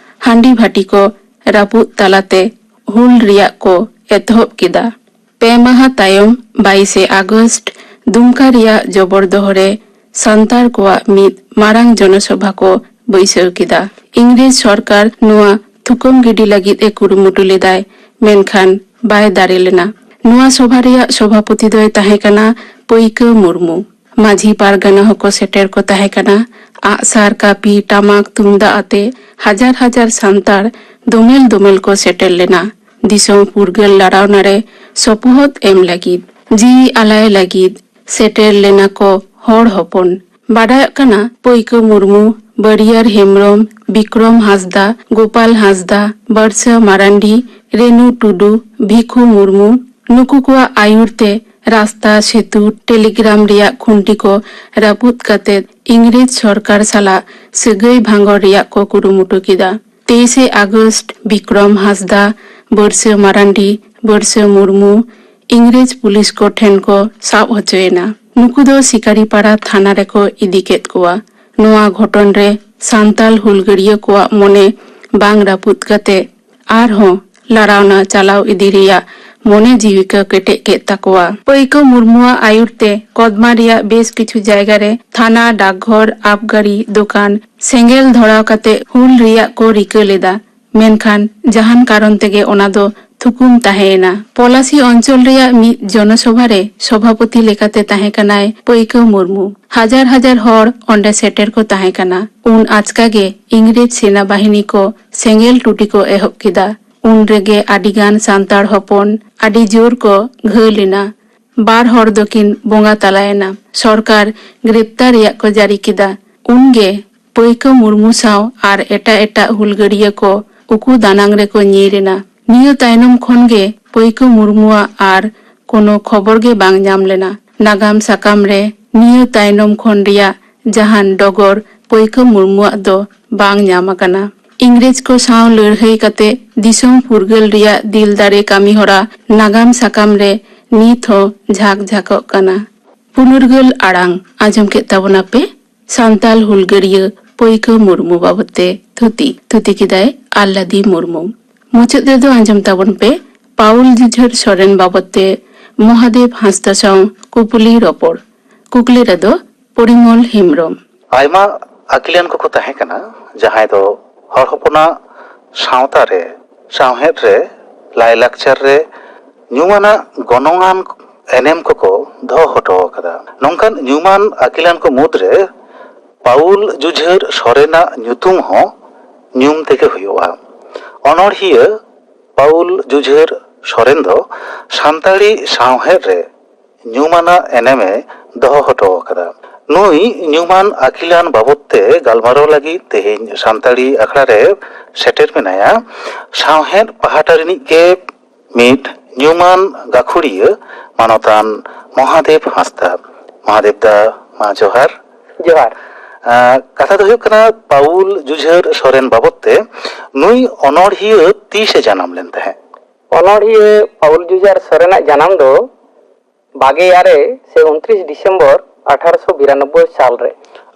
ᱦᱟᱺᱰᱤ ᱵᱷᱟᱴᱤ ᱠᱚ ᱨᱟᱹᱯᱩᱫ ᱛᱟᱞᱟᱛᱮ ᱦᱩᱞ ᱨᱮᱭᱟᱜ ᱠᱚ ᱮᱛᱚᱦᱚᱵ ᱠᱮᱫᱟ᱾ ᱯᱮ ᱢᱟᱦᱟ ᱛᱟᱭᱚᱢ, ᱵᱟᱭᱤᱥᱮ ᱟᱜᱚᱥᱴ, ᱫᱩᱢᱠᱟ ᱨᱮᱭᱟᱜ ᱡᱚᱵᱚᱨᱫᱚᱦᱚ ᱨᱮ ᱥᱟᱱᱛᱟᱲ ᱠᱚᱣᱟᱜ ᱢᱤᱫ ᱢᱟᱨᱟᱝ ᱡᱚᱱᱚᱥᱚᱵᱷᱟ ᱠᱚ ᱵᱟᱹᱭᱥᱟᱹᱣ ᱠᱮᱫᱟ᱾ ᱤᱝᱨᱮᱡᱽ ᱥᱚᱨᱠᱟᱨ ᱱᱚᱣᱟ ᱛᱷᱩᱠᱟᱹᱢ ᱜᱤᱰᱤ ᱞᱟᱹᱜᱤᱫ ᱮ ᱠᱩᱨᱩᱢᱩᱴᱩ ᱞᱮᱫᱟᱭ, ᱢᱮᱱᱠᱷᱟᱱ ᱵᱟᱭ ᱫᱟᱲᱮ ᱞᱮᱱᱟ᱾ ᱱᱚᱣᱟ ᱥᱚᱵᱷᱟ ᱨᱮᱭᱟᱜ ᱥᱚᱵᱷᱟᱯᱚᱛᱤ ᱫᱚᱭ ᱛᱟᱦᱮᱸ ᱠᱟᱱᱟ ᱯᱟᱹᱭᱠᱟᱹ ᱢᱩᱨᱢᱩ᱾ ᱢᱟᱹᱡᱷᱤ ᱯᱟᱨᱜᱟᱱᱟ ᱦᱚᱸᱠᱚ ᱥᱮᱴᱮᱨ ᱠᱚ ᱛᱟᱦᱮᱸ ᱠᱟᱱᱟ᱾ ᱟᱜᱼᱥᱟᱨ, ᱠᱟᱹᱯᱤ, ᱴᱟᱢᱟᱠ, ᱛᱩᱢᱫᱟᱜ ᱟᱛᱮ ᱦᱟᱡᱟᱨ ᱦᱟᱡᱟᱨ ᱥᱟᱱᱛᱟᱲ ᱫᱚᱢᱮᱞ ᱫᱚᱢᱮᱞ ᱠᱚ ᱥᱮᱴᱮᱨ ᱞᱮᱱᱟ᱾ ᱫᱤᱥᱚᱢ ᱯᱷᱩᱨᱜᱟᱹᱞ ᱞᱟᱲᱟᱣᱱᱟ ᱨᱮ ᱥᱚᱯᱚᱦᱚᱫ ᱮᱢ ᱞᱟᱹᱜᱤᱫ, ᱡᱤᱣᱤ ᱟᱞᱟᱭ ᱞᱟᱹᱜᱤᱫ ᱥᱮᱴᱮᱨ ᱞᱮᱱᱟ ᱠᱚ ᱦᱚᱲ ᱦᱚᱯᱚᱱ᱾ ᱵᱟᱰᱟᱭᱚᱜ ᱠᱟᱱᱟ, ᱯᱟᱹᱭᱠᱟᱹ ᱢᱩᱨᱢᱩ, ᱵᱟᱹᱨᱤᱭᱟᱨ ᱦᱮᱢᱵᱽᱨᱚᱢ, ᱵᱤᱠᱨᱚᱢ ᱦᱟᱸᱥᱫᱟ, ᱜᱳᱯᱟᱞ ᱦᱟᱸᱥᱫᱟ, ᱵᱟᱹᱨᱥᱟᱹ ᱢᱟᱨᱟᱱᱰᱤ, ᱨᱮᱱᱩ ᱴᱩᱰᱩ, ᱵᱷᱤᱠᱷᱩ ᱢᱩᱨᱢᱩ, ᱱᱩᱠᱩ ᱠᱚᱣᱟᱜ ᱟᱹᱭᱩᱨ ᱛᱮ ᱨᱟᱥᱛᱟ, ᱥᱮᱛᱩ, ᱴᱮᱞᱤᱜᱨᱟᱢ ᱨᱮᱭᱟᱜ ᱠᱷᱩᱱᱴᱤ ᱠᱚ ᱨᱟᱹᱯᱩᱫ ᱠᱟᱛᱮ ᱤᱝᱨᱮᱡᱽ ᱥᱚᱨᱠᱟᱨ ᱥᱟᱞᱟᱜ ᱥᱟᱹᱜᱟᱹᱭ ᱵᱷᱟᱸᱜᱚᱲ ᱨᱮᱭᱟᱜ ᱠᱚ ᱠᱩᱨᱩᱢᱩᱴᱩ ᱠᱮᱫᱟ᱾ ᱛᱮᱭᱤᱥᱮ ᱟᱜᱚᱥᱴ, ᱵᱤᱠᱨᱚᱢ ᱦᱟᱸᱥᱫᱟ, ᱵᱟᱹᱨᱥᱟᱹ ᱢᱟᱨᱟᱱᱰᱤ, ᱵᱟᱹᱨᱥᱟᱹ ᱢᱩᱨᱢᱩ ᱤᱝᱨᱮᱡᱽ ᱯᱩᱞᱤᱥ ᱠᱚ ᱴᱷᱮᱱ ᱠᱚ ᱥᱟᱵ ᱦᱚᱪᱚᱭᱮᱱᱟ᱾ ᱱᱩᱠᱩ ᱫᱚ ᱥᱤᱠᱟᱨᱤᱯᱟᱲᱟ ᱛᱷᱟᱱᱟ ᱨᱮᱠᱚ ᱤᱫᱤ ᱠᱮᱫ ᱠᱚᱣᱟ᱾ ᱱᱚᱣᱟ ᱜᱷᱚᱴᱚᱱ ᱨᱮ ᱥᱟᱱᱛᱟᱞ ᱦᱩᱞᱜᱟᱹᱨᱤᱭᱟᱹ ᱠᱚᱣᱟᱜ ᱢᱚᱱᱮ ᱵᱟᱝ ᱨᱟᱹᱯᱩᱫ ᱠᱟᱛᱮ ᱟᱨᱦᱚᱸ ᱞᱟᱲᱟᱣᱱᱟ ᱪᱟᱞᱟᱣ ᱤᱫᱤ ᱨᱮᱭᱟᱜ ᱢᱚᱱᱮ ᱡᱤᱣᱤ ᱠᱚ ᱠᱮᱴᱮᱡ ᱠᱮᱫ ᱛᱟᱠᱚᱣᱟ᱾ ᱯᱟᱹᱭᱠᱟᱹ ᱢᱩᱨᱢᱩᱣᱟᱜ ᱟᱹᱭᱩᱨ ᱛᱮ ᱠᱚᱫᱢᱟ ᱨᱮᱭᱟᱜ ᱵᱮᱥ ᱠᱤᱪᱷᱩ ᱡᱟᱭᱜᱟ ᱨᱮ ᱛᱷᱟᱱᱟ, ᱰᱟᱠᱜᱷᱚᱨ, ᱟᱵᱜᱟᱹᱲᱤ, ᱫᱚᱠᱟᱱ ᱥᱮᱸᱜᱮᱞ ᱫᱷᱚᱨᱟᱣ ᱠᱟᱛᱮ ᱦᱩᱞ ᱨᱮᱭᱟᱜ ᱠᱚ ᱨᱤᱠᱟᱹ ᱞᱮᱫᱟ᱾ ᱢᱮᱱᱠᱷᱟᱱ ᱡᱟᱦᱟᱱ ᱠᱟᱨᱚᱱ ᱛᱮᱜᱮ ᱚᱱᱟ ᱫᱚ ᱛᱷᱩᱠᱩᱢ ᱛᱟᱦᱮᱸᱭᱮᱱᱟ᱾ ᱯᱚᱞᱟᱥᱤ ᱚᱧᱪᱚᱞ ᱨᱮᱭᱟᱜ ᱢᱤᱫ ᱡᱚᱱᱚᱥᱚᱵᱷᱟ ᱨᱮ ᱥᱚᱵᱷᱟᱯᱚᱛᱤ ᱞᱮᱠᱟᱛᱮ ᱛᱟᱦᱮᱸ ᱠᱟᱱᱟᱭ ᱯᱟᱹᱭᱠᱟᱹ ᱢᱩᱨᱢᱩ᱾ ᱦᱟᱡᱟᱨ ᱦᱟᱡᱟᱨ ᱦᱚᱲ ᱚᱸᱰᱮ ᱥᱮᱴᱮᱨ ᱠᱚ ᱛᱟᱦᱮᱸ ᱠᱟᱱᱟ᱾ ᱩᱱ ᱟᱪᱠᱟ ᱜᱮ ᱤᱝᱨᱮᱡᱽ ᱥᱮᱱᱟ ᱵᱟᱦᱤᱱᱤ ᱠᱚ ᱥᱮᱸᱜᱮᱞ ᱴᱩᱴᱤ ᱠᱚ ᱮᱦᱚᱵ ᱠᱮᱫᱟ᱾ ᱩᱱ ᱨᱮᱜᱮ ᱟᱹᱰᱤ ᱜᱟᱱ ᱥᱟᱱᱛᱟᱲ ᱦᱚᱯᱚᱱ ᱟᱹᱰᱤ ᱡᱳᱨ ᱠᱚ ᱜᱷᱟᱹᱞ ᱮᱱᱟ᱾ ᱵᱟᱨ ᱦᱚᱲ ᱫᱚᱠᱤᱱ ᱵᱚᱸᱜᱟ ᱛᱟᱞᱟᱭᱮᱱᱟ᱾ ᱥᱚᱨᱠᱟᱨ ᱜᱨᱮᱯᱛᱟᱨ ᱨᱮᱭᱟᱜ ᱠᱚ ᱡᱟᱹᱨᱤ ᱠᱮᱫᱟ᱾ ᱩᱱᱜᱮ ᱯᱟᱹᱭᱠᱟᱹ ᱢᱩᱨᱢᱩ ᱥᱟᱶ ᱟᱨ ᱮᱴᱟᱜ ᱮᱴᱟᱜ ᱦᱩᱞᱜᱟᱹᱨᱤᱭᱟᱹ ᱠᱚ ᱩᱠᱩ ᱫᱟᱱᱟᱝ ᱨᱮᱠᱚ ᱧᱤᱨ ᱮᱱᱟ᱾ ᱱᱤᱭᱟᱹ ᱛᱟᱭᱱᱚᱢ ᱠᱷᱚᱱ ᱜᱮ ᱯᱟᱹᱭᱠᱟᱹ ᱢᱩᱨᱢᱩᱣᱟᱜ ᱟᱨ ᱠᱳᱱᱳ ᱠᱷᱚᱵᱚᱨ ᱜᱮ ᱵᱟᱝ ᱧᱟᱢ ᱞᱮᱱᱟ᱾ ᱱᱟᱜᱟᱢ ᱥᱟᱠᱟᱢ ᱨᱮ ᱱᱤᱭᱟᱹ ᱛᱟᱭᱱᱚᱢ ᱠᱷᱚᱱ ᱨᱮᱭᱟᱜ ᱡᱟᱦᱟᱱ ᱰᱚᱜᱚᱨ ᱯᱟᱹᱭᱠᱟᱹ ᱢᱩᱨᱢᱩᱣᱟᱜ ᱫᱚ ᱵᱟᱝ ᱧᱟᱢ ᱟᱠᱟᱱᱟ᱾ ᱤᱝᱨᱮᱡᱽ ᱠᱚ ᱥᱟᱶ ᱞᱟᱹᱲᱦᱟᱹᱭ ᱠᱟᱛᱮ ᱫᱤᱥᱚᱢ ᱯᱷᱩᱨᱜᱟᱹᱞ ᱨᱮᱭᱟᱜ ᱫᱤᱞ ᱫᱟᱲᱮ ᱠᱟᱹᱢᱤ ᱦᱚᱨᱟ ᱱᱟᱜᱟᱢ ᱥᱟᱠᱟᱢ ᱨᱮ ᱱᱤᱛ ᱦᱚᱸ ᱡᱷᱟᱠ ᱡᱷᱟᱠᱚᱜ ᱠᱟᱱᱟ᱾ ᱯᱩᱱᱩᱨᱜᱟᱹᱞ ᱟᱲᱟᱝ ᱟᱸᱡᱚᱢ ᱠᱮᱫ ᱛᱟᱵᱚᱱᱟᱯᱮ ᱥᱟᱱᱛᱟᱞ ᱦᱩᱞᱜᱟᱹᱨᱤᱭᱟᱹ ᱯᱟᱹᱭᱠᱟᱹ ᱢᱩᱨᱢᱩ ᱵᱟᱵᱚᱛ ᱛᱮ ᱛᱷᱩᱛᱤ᱾ ᱛᱷᱩᱛᱤ ᱠᱮᱫᱟᱭ ᱟᱞᱞᱟᱫᱤ ᱢᱩᱨᱢᱩ᱾ ᱢᱩᱪᱟᱹᱫ ᱨᱮᱫᱚ ᱟᱸᱡᱚᱢ ᱛᱟᱵᱚᱱ ᱯᱮ ᱯᱟᱣᱩᱞ ᱡᱩᱡᱷᱟᱹᱨ ᱥᱚᱨᱮᱱ ᱵᱟᱵᱚᱛ ᱛᱮ ᱢᱚᱦᱟᱫᱮᱵ ᱦᱟᱸᱥᱫᱟ ᱥᱟᱶ ᱠᱩᱯᱩᱞᱤ ᱨᱚᱯᱚᱲ᱾ ᱠᱩᱠᱞᱤ ᱨᱮᱫᱚ ᱯᱚᱨᱤᱢᱚᱞ ᱦᱮᱢᱵᱽᱨᱚᱢ᱾ ᱟᱭᱢᱟ ᱟᱹᱠᱤᱞᱟᱱ ᱠᱚᱠᱚ ᱛᱟᱦᱮᱸ ᱠᱟᱱᱟ, ᱡᱟᱦᱟᱸᱭ ᱫᱚ ᱦᱚᱲ ᱦᱚᱯᱚᱱᱟᱜ ᱥᱟᱶᱛᱟ ᱨᱮ, ᱥᱟᱶᱦᱮᱫ ᱨᱮ, ᱞᱟᱭᱼᱞᱟᱠᱪᱟᱨ ᱨᱮ ᱧᱩᱢᱟᱱᱟᱜ ᱜᱚᱱᱚᱝᱟᱱ ᱮᱱᱮᱢ ᱠᱚᱠᱚ ᱫᱚᱦᱚ ᱦᱚᱴᱚ ᱟᱠᱟᱫᱟ᱾ ᱱᱚᱝᱠᱟᱱ ᱧᱩᱢᱟᱱ ᱟᱹᱠᱤᱞᱟᱱ ᱠᱚ ᱢᱩᱫᱽᱨᱮ ᱯᱟᱣᱩᱞ ᱡᱩᱡᱷᱟᱹᱨ ᱥᱚᱨᱮᱱᱟᱜ ᱧᱩᱛᱩᱢ ᱦᱚᱸ ᱧᱩᱢ ᱛᱮᱜᱮ ᱦᱩᱭᱩᱜᱼᱟ᱾ ᱚᱱᱚᱬᱦᱤᱭᱟᱹ ᱯᱟᱣᱩᱞ ᱡᱩᱡᱷᱟᱹᱨ ᱥᱚᱨᱮᱱ ᱫᱚ ᱥᱟᱱᱛᱟᱲᱤ ᱥᱟᱶᱦᱮᱫ ᱨᱮ ᱧᱩᱢᱟᱱᱟᱜ ᱮᱱᱮᱢᱮ ᱫᱚᱦᱚ ᱦᱚᱴᱚ ᱟᱠᱟᱫᱟ᱾ ᱱᱩᱭ ᱧᱩᱢᱟᱱ ᱟᱹᱠᱤᱞᱟᱱ ᱵᱟᱵᱚᱛ ᱛᱮ ᱜᱟᱞᱢᱟᱨᱟᱣ ᱞᱟᱹᱜᱤᱫ ᱛᱮᱦᱮᱧ ᱥᱟᱱᱛᱟᱲᱤ ᱟᱠᱷᱲᱟ ᱨᱮ ᱥᱮᱴᱮᱨ ᱢᱮᱱᱟᱭᱟ ᱥᱟᱶᱦᱮᱫ ᱯᱟᱦᱴᱟ ᱨᱤᱱᱤᱡ ᱜᱮ ᱢᱤᱫ ᱧᱩᱢᱟᱱ ᱜᱟᱹᱠᱷᱩᱲᱤᱭᱟᱹ ᱢᱟᱱᱚᱛᱟᱱ ᱢᱚᱦᱟᱫᱮᱵ ᱦᱟᱸᱥᱫᱟ᱾ ᱢᱚᱦᱟᱫᱮᱵ ᱫᱟ, ᱢᱟ ᱡᱚᱦᱟᱨ᱾ ᱡᱚᱦᱟᱨ᱾ ᱟᱸ, ᱠᱟᱛᱷᱟ ᱫᱚ ᱦᱩᱭᱩᱜ ᱠᱟᱱᱟ, ᱯᱟᱣᱩᱞ ᱡᱩᱡᱷᱟᱹᱨ ᱥᱚᱨᱮᱱ ᱵᱟᱵᱚᱛ ᱛᱮ ᱱᱩᱭ ᱚᱱᱚᱬᱦᱤᱭᱟᱹ ᱛᱤᱥᱮ ᱡᱟᱱᱟᱢ ᱞᱮᱱ ᱛᱟᱦᱮᱸᱫ? ᱚᱱᱚᱬᱦᱤᱭᱟᱹ ᱯᱟᱣᱩᱞ ᱡᱩᱡᱷᱟᱹᱨ ᱥᱚᱨᱮᱱᱟᱜ ᱡᱟᱱᱟᱢ ᱫᱚ ᱵᱟᱜᱮ ᱟᱨᱮ ᱥᱮ ᱩᱱᱛᱨᱤᱥ ᱰᱤᱥᱮᱢᱵᱚᱨ ᱟᱴᱷᱟᱨᱚᱥᱚ ᱵᱤᱨᱟᱱᱚᱵᱵᱳᱭ ᱥᱟᱞ ᱨᱮ᱾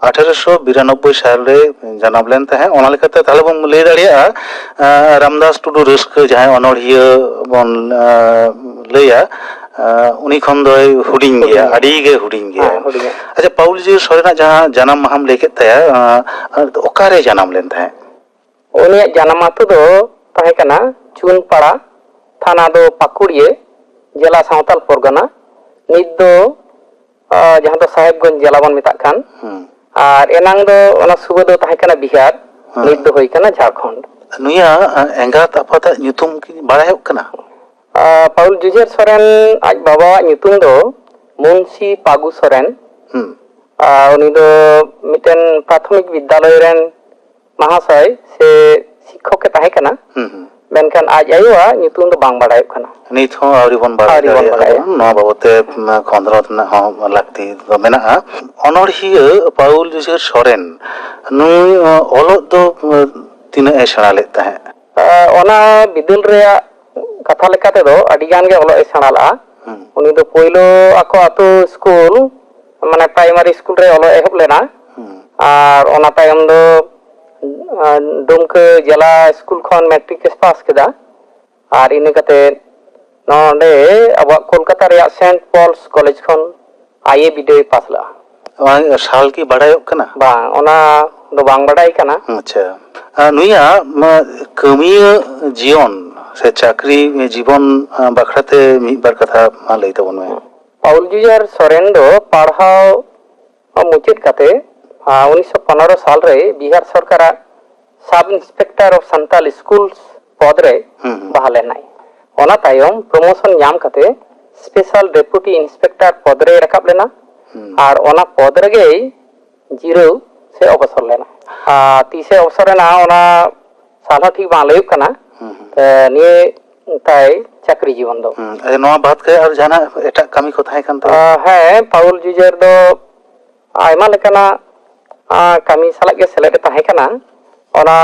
ᱟᱴᱷᱟᱨᱚᱥᱚ ᱵᱤᱨᱟᱱᱚᱵᱵᱳᱭ ᱥᱟᱞ ᱨᱮ ᱡᱟᱱᱟᱢ ᱞᱮᱱ ᱛᱟᱦᱮᱸᱫ᱾ ᱚᱱᱟ ᱞᱮᱠᱟᱛᱮ ᱛᱟᱦᱞᱮ ᱵᱚᱱ ᱞᱟᱹᱭ ᱫᱟᱲᱮᱭᱟᱜᱼᱟ, ᱟᱸ, ᱨᱟᱢᱫᱟᱥ ᱴᱩᱰᱩ ᱨᱟᱹᱥᱠᱟᱹ, ᱡᱟᱦᱟᱸᱭ ᱚᱱᱚᱬᱦᱤᱭᱟᱹ ᱵᱚᱱ, ᱟᱸ, ᱞᱟᱹᱭᱟ, ᱟᱸ, ᱩᱱᱤ ᱠᱷᱚᱱ ᱫᱚᱭ ᱦᱩᱰᱤᱧ ᱜᱮᱭᱟ, ᱦᱩᱰᱤᱧᱟ᱾ ᱟᱹᱰᱤ ᱜᱮ ᱦᱩᱰᱤᱧ ᱜᱮᱭᱟ᱾ ᱦᱮᱸ, ᱦᱩᱰᱤᱧᱟ᱾ ᱟᱪᱪᱷᱟ, ᱯᱟᱣᱩᱞ ᱡᱩᱡᱷᱟᱹᱨ ᱥᱚᱨᱮᱱᱟᱜ ᱡᱟᱦᱟᱸ ᱡᱟᱱᱟᱢ ᱢᱟᱦᱟᱢ ᱞᱟᱹᱭ ᱠᱮᱫ ᱛᱟᱭᱟ, ᱟᱸ, ᱚᱠᱟᱨᱮ ᱡᱟᱱᱟᱢ ᱞᱮᱱ ᱛᱟᱦᱮᱸᱫ? ᱩᱱᱤᱭᱟᱜ ᱡᱟᱱᱟᱢ ᱟᱹᱛᱩ ᱫᱚ ᱛᱟᱦᱮᱸ ᱠᱟᱱᱟ ᱪᱩᱱᱯᱟᱲᱟ, ᱛᱷᱟᱱᱟ ᱫᱚ ᱯᱟᱠᱩᱲᱤᱭᱟᱹ, ᱡᱮᱞᱟ ᱥᱟᱶᱛᱟᱞ ᱯᱚᱨᱜᱟᱱᱟ᱾ ᱱᱤᱛ ᱫᱚ, ᱟᱸ, ᱡᱟᱦᱟᱸ ᱫᱚ ᱥᱟᱦᱮᱵᱽᱜᱚᱸᱡᱽ ᱡᱮᱞᱟ ᱵᱚᱱ ᱢᱮᱛᱟᱜ ᱠᱟᱱ᱾ ᱦᱩᱸ᱾ ᱟᱨ ᱮᱱᱟᱝ ᱫᱚ ᱚᱱᱟ ᱥᱩᱵᱟᱹ ᱫᱚ ᱛᱟᱦᱮᱸ ᱠᱟᱱᱟ ᱵᱤᱦᱟᱨ, ᱦᱮᱸ᱾ ᱱᱤᱛ ᱫᱚ ᱦᱩᱭ ᱠᱟᱱᱟ ᱡᱷᱟᱲᱠᱷᱚᱸᱰ᱾ ᱱᱩᱭᱟᱜ, ᱟᱸ, ᱮᱸᱜᱟᱛ ᱟᱯᱟᱛᱟᱜ ᱧᱩᱛᱩᱢ ᱠᱤ ᱵᱟᱲᱟᱭᱚᱜ ᱠᱟᱱᱟ? ᱟᱸ, ᱯᱟᱣᱩᱞ ᱡᱩᱡᱷᱟᱹᱨ ᱥᱚᱨᱮᱱ ᱟᱡ ᱵᱟᱵᱟᱣᱟᱜ ᱧᱩᱛᱩᱢ ᱫᱚ ᱢᱩᱱᱥᱤ ᱯᱟᱜᱩ ᱥᱚᱨᱮᱱ᱾ ᱦᱩᱸ᱾ ᱟᱨ ᱩᱱᱤ ᱫᱚ ᱢᱤᱫᱴᱮᱱ ᱯᱨᱟᱛᱷᱚᱢᱤᱠ ᱵᱤᱫᱽᱫᱟᱞᱚᱭ ᱨᱮᱱ ᱢᱟᱦᱟᱥᱚᱭ ᱥᱮ ᱥᱤᱠᱠᱷᱚᱠ ᱮ ᱛᱟᱦᱮᱸ ᱠᱟᱱᱟ᱾ ᱦᱩᱸ, ᱦᱩᱸ᱾ ᱢᱮᱱᱠᱷᱟᱱ ᱟᱡ ᱟᱭᱳᱣᱟᱜ ᱧᱩᱛᱩᱢ ᱫᱚ ᱵᱟᱝ ᱵᱟᱲᱟᱭᱚᱜ ᱠᱟᱱᱟ᱾ ᱱᱤᱛ ᱦᱚᱸ ᱟᱹᱣᱨᱤ ᱵᱚᱱ ᱵᱟᱲᱟᱭ ᱟᱹᱣᱨᱤ ᱵᱚᱱ ᱫᱟᱲᱮᱭᱟᱜᱼᱟ ᱵᱟᱲᱟᱭᱟ᱾ ᱵᱚᱱ᱾ ᱱᱚᱣᱟ ᱵᱟᱵᱚᱛ ᱛᱮ, ᱩᱢ, ᱠᱷᱚᱸᱫᱽᱨᱚᱸᱫᱽ ᱨᱮᱱᱟᱜ ᱦᱚᱸ ᱞᱟᱹᱠᱛᱤ ᱫᱚ ᱢᱮᱱᱟᱜᱼᱟ᱾ ᱚᱱᱚᱬᱦᱤᱭᱟᱹ ᱯᱟᱣᱩᱞ ᱡᱩᱡᱷᱟᱹᱨ ᱥᱚᱨᱮᱱ, ᱱᱩᱭ, ᱚ, ᱚᱞᱚᱜ ᱫᱚ, ᱩᱢ, ᱛᱤᱱᱟᱹᱜ ᱮ ᱥᱮᱬᱟ ᱞᱮᱫ ᱛᱟᱦᱮᱸᱫ? ᱟ, ᱚᱱᱟ ᱵᱤᱫᱟᱹᱞ ᱨᱮᱭᱟᱜ ᱠᱟᱛᱷᱟ ᱞᱮᱠᱟ ᱛᱮᱫᱚ ᱟᱹᱰᱤ ᱜᱟᱱ ᱜᱮ ᱚᱞᱚᱜ ᱮ ᱥᱮᱬᱟ ᱞᱟᱜᱼᱟ᱾ ᱦᱩᱸ᱾ ᱩᱱᱤ ᱫᱚ ᱯᱳᱭᱞᱳ ᱟᱠᱚ ᱟᱹᱛᱩ ᱥᱠᱩᱞ, ᱢᱟᱱᱮ ᱯᱨᱟᱭᱢᱟᱨᱤ ᱥᱠᱩᱞ ᱨᱮ ᱚᱞᱚᱜ ᱮᱦᱚᱵ ᱞᱮᱱᱟ᱾ ᱦᱩᱸ᱾ ᱟᱨ ᱚᱱᱟ ᱛᱟᱭᱚᱢ ᱫᱚ, ᱟ, ᱰᱩᱢᱠᱟᱹ ᱡᱮᱞᱟ ᱥᱠᱩᱞ ᱠᱷᱚᱱ ᱢᱮᱴᱨᱤᱠ ᱮ ᱯᱟᱥ ᱠᱮᱫᱟ᱾ ᱟᱨ ᱤᱱᱟᱹ ᱠᱟᱛᱮ ᱱᱚᱰᱮ ᱟᱵᱚᱣᱟᱜ ᱠᱳᱞᱠᱟᱛᱟ ᱨᱮᱭᱟᱜ ᱥᱮᱱᱴ ᱯᱚᱞᱥ ᱠᱚᱞᱮᱡᱽ ᱠᱷᱚᱱ ᱟᱭ ᱮ ᱵᱤᱰᱟᱹᱣ ᱮ ᱯᱟᱥ ᱞᱮᱫᱼᱟ᱾ ᱚᱱᱟ ᱥᱟᱞ ᱠᱤ ᱵᱟᱲᱟᱭᱚᱜ ᱠᱟᱱᱟ? ᱵᱟᱝ, ᱚᱱᱟ ᱫᱚ ᱵᱟᱝ ᱵᱟᱰᱟᱭ ᱠᱟᱱᱟ᱾ ᱟᱪᱪᱷᱟ᱾ ᱟᱨ ᱱᱩᱭᱟᱜ, ᱢᱟ, ᱠᱟᱹᱢᱤᱭᱟᱹ ᱡᱤᱭᱚᱱ ᱥᱮ ᱪᱟᱹᱠᱨᱤ ᱡᱤᱵᱚᱱ, ᱟ, ᱵᱟᱠᱷᱨᱟᱛᱮ ᱢᱤᱫ ᱵᱟᱨ ᱠᱟᱛᱷᱟ ᱢᱟ ᱞᱟᱹᱭ ᱛᱟᱵᱚᱱ ᱢᱮ᱾ ᱯᱟᱣᱩᱞ ᱡᱩᱡᱷᱟᱹᱨ ᱥᱚᱨᱮᱱ ᱫᱚ ᱯᱟᱲᱦᱟᱣ ᱢᱩᱪᱟᱹᱫ ᱠᱟᱛᱮ, ᱟ, ᱩᱱᱤᱥᱥᱚ ᱯᱚᱱᱨᱚ ᱥᱟᱞ ᱨᱮ ᱵᱤᱦᱟᱨ ᱥᱚᱨᱠᱟᱨᱟᱜ ᱥᱟᱵ ᱤᱱᱥᱯᱮᱠᱴᱚᱨ ᱚᱯᱷ ᱥᱟᱱᱛᱟᱞ ᱥᱠᱩᱞᱥ ᱯᱚᱫᱽ ᱨᱮ ᱦᱩᱸ, ᱦᱩᱸ᱾ ᱵᱟᱦᱟᱞ ᱮᱱᱟᱭ᱾ ᱚᱱᱟ ᱛᱟᱭᱚᱢ ᱯᱨᱚᱢᱳᱥᱚᱱ ᱧᱟᱢ ᱠᱟᱛᱮ ᱥᱯᱮᱥᱟᱞ ᱰᱮᱯᱩᱴᱤ ᱤᱱᱥᱯᱮᱠᱴᱚᱨ ᱯᱚᱫᱽ ᱨᱮᱭ ᱨᱟᱠᱟᱵ ᱞᱮᱱᱟ᱾ ᱦᱩᱸ᱾ ᱟᱨ ᱚᱱᱟ ᱯᱚᱫᱽ ᱨᱮᱜᱮᱭ ᱡᱤᱨᱟᱹᱣ ᱥᱮ ᱚᱵᱚᱥᱚᱨ ᱞᱮᱱᱟ᱾ ᱟᱨ ᱛᱤᱥᱮ ᱚᱵᱚᱥᱚᱨ ᱮᱱᱟ, ᱚᱱᱟ ᱥᱟᱞ ᱦᱚᱸ ᱴᱷᱤᱠ ᱵᱟᱝ ᱞᱟᱹᱭᱚᱜ ᱠᱟᱱᱟ᱾ ᱦᱩᱸ, ᱦᱩᱸ᱾ ᱛᱚ, ᱱᱤᱭᱟᱹ ᱛᱟᱭ ᱪᱟᱹᱠᱨᱤ ᱡᱤᱵᱚᱱ ᱫᱚ᱾ ᱦᱩᱸ᱾ ᱟᱪᱪᱷᱟ, ᱱᱚᱣᱟ ᱵᱟᱫ ᱠᱟᱛᱮ ᱟᱨ ᱡᱟᱦᱟᱱᱟᱜ ᱮᱴᱟᱜ ᱠᱟᱹᱢᱤ ᱠᱚ ᱛᱟᱦᱮᱸ ᱠᱟᱱ ᱛᱟᱭᱟ? ᱟ, ᱦᱮᱸ, ᱯᱟᱣᱩᱞ ᱡᱩᱡᱟᱹᱨ ᱫᱚ ᱟᱭᱢᱟ ᱞᱮᱠᱟᱱᱟᱜ, ᱟ, ᱠᱟᱹᱢᱤ ᱥᱟᱞᱟᱜ ᱜᱮ ᱥᱮᱞᱮᱫ ᱮ ᱛᱟᱦᱮᱸ ᱠᱟᱱᱟ᱾ ᱚᱱᱟ,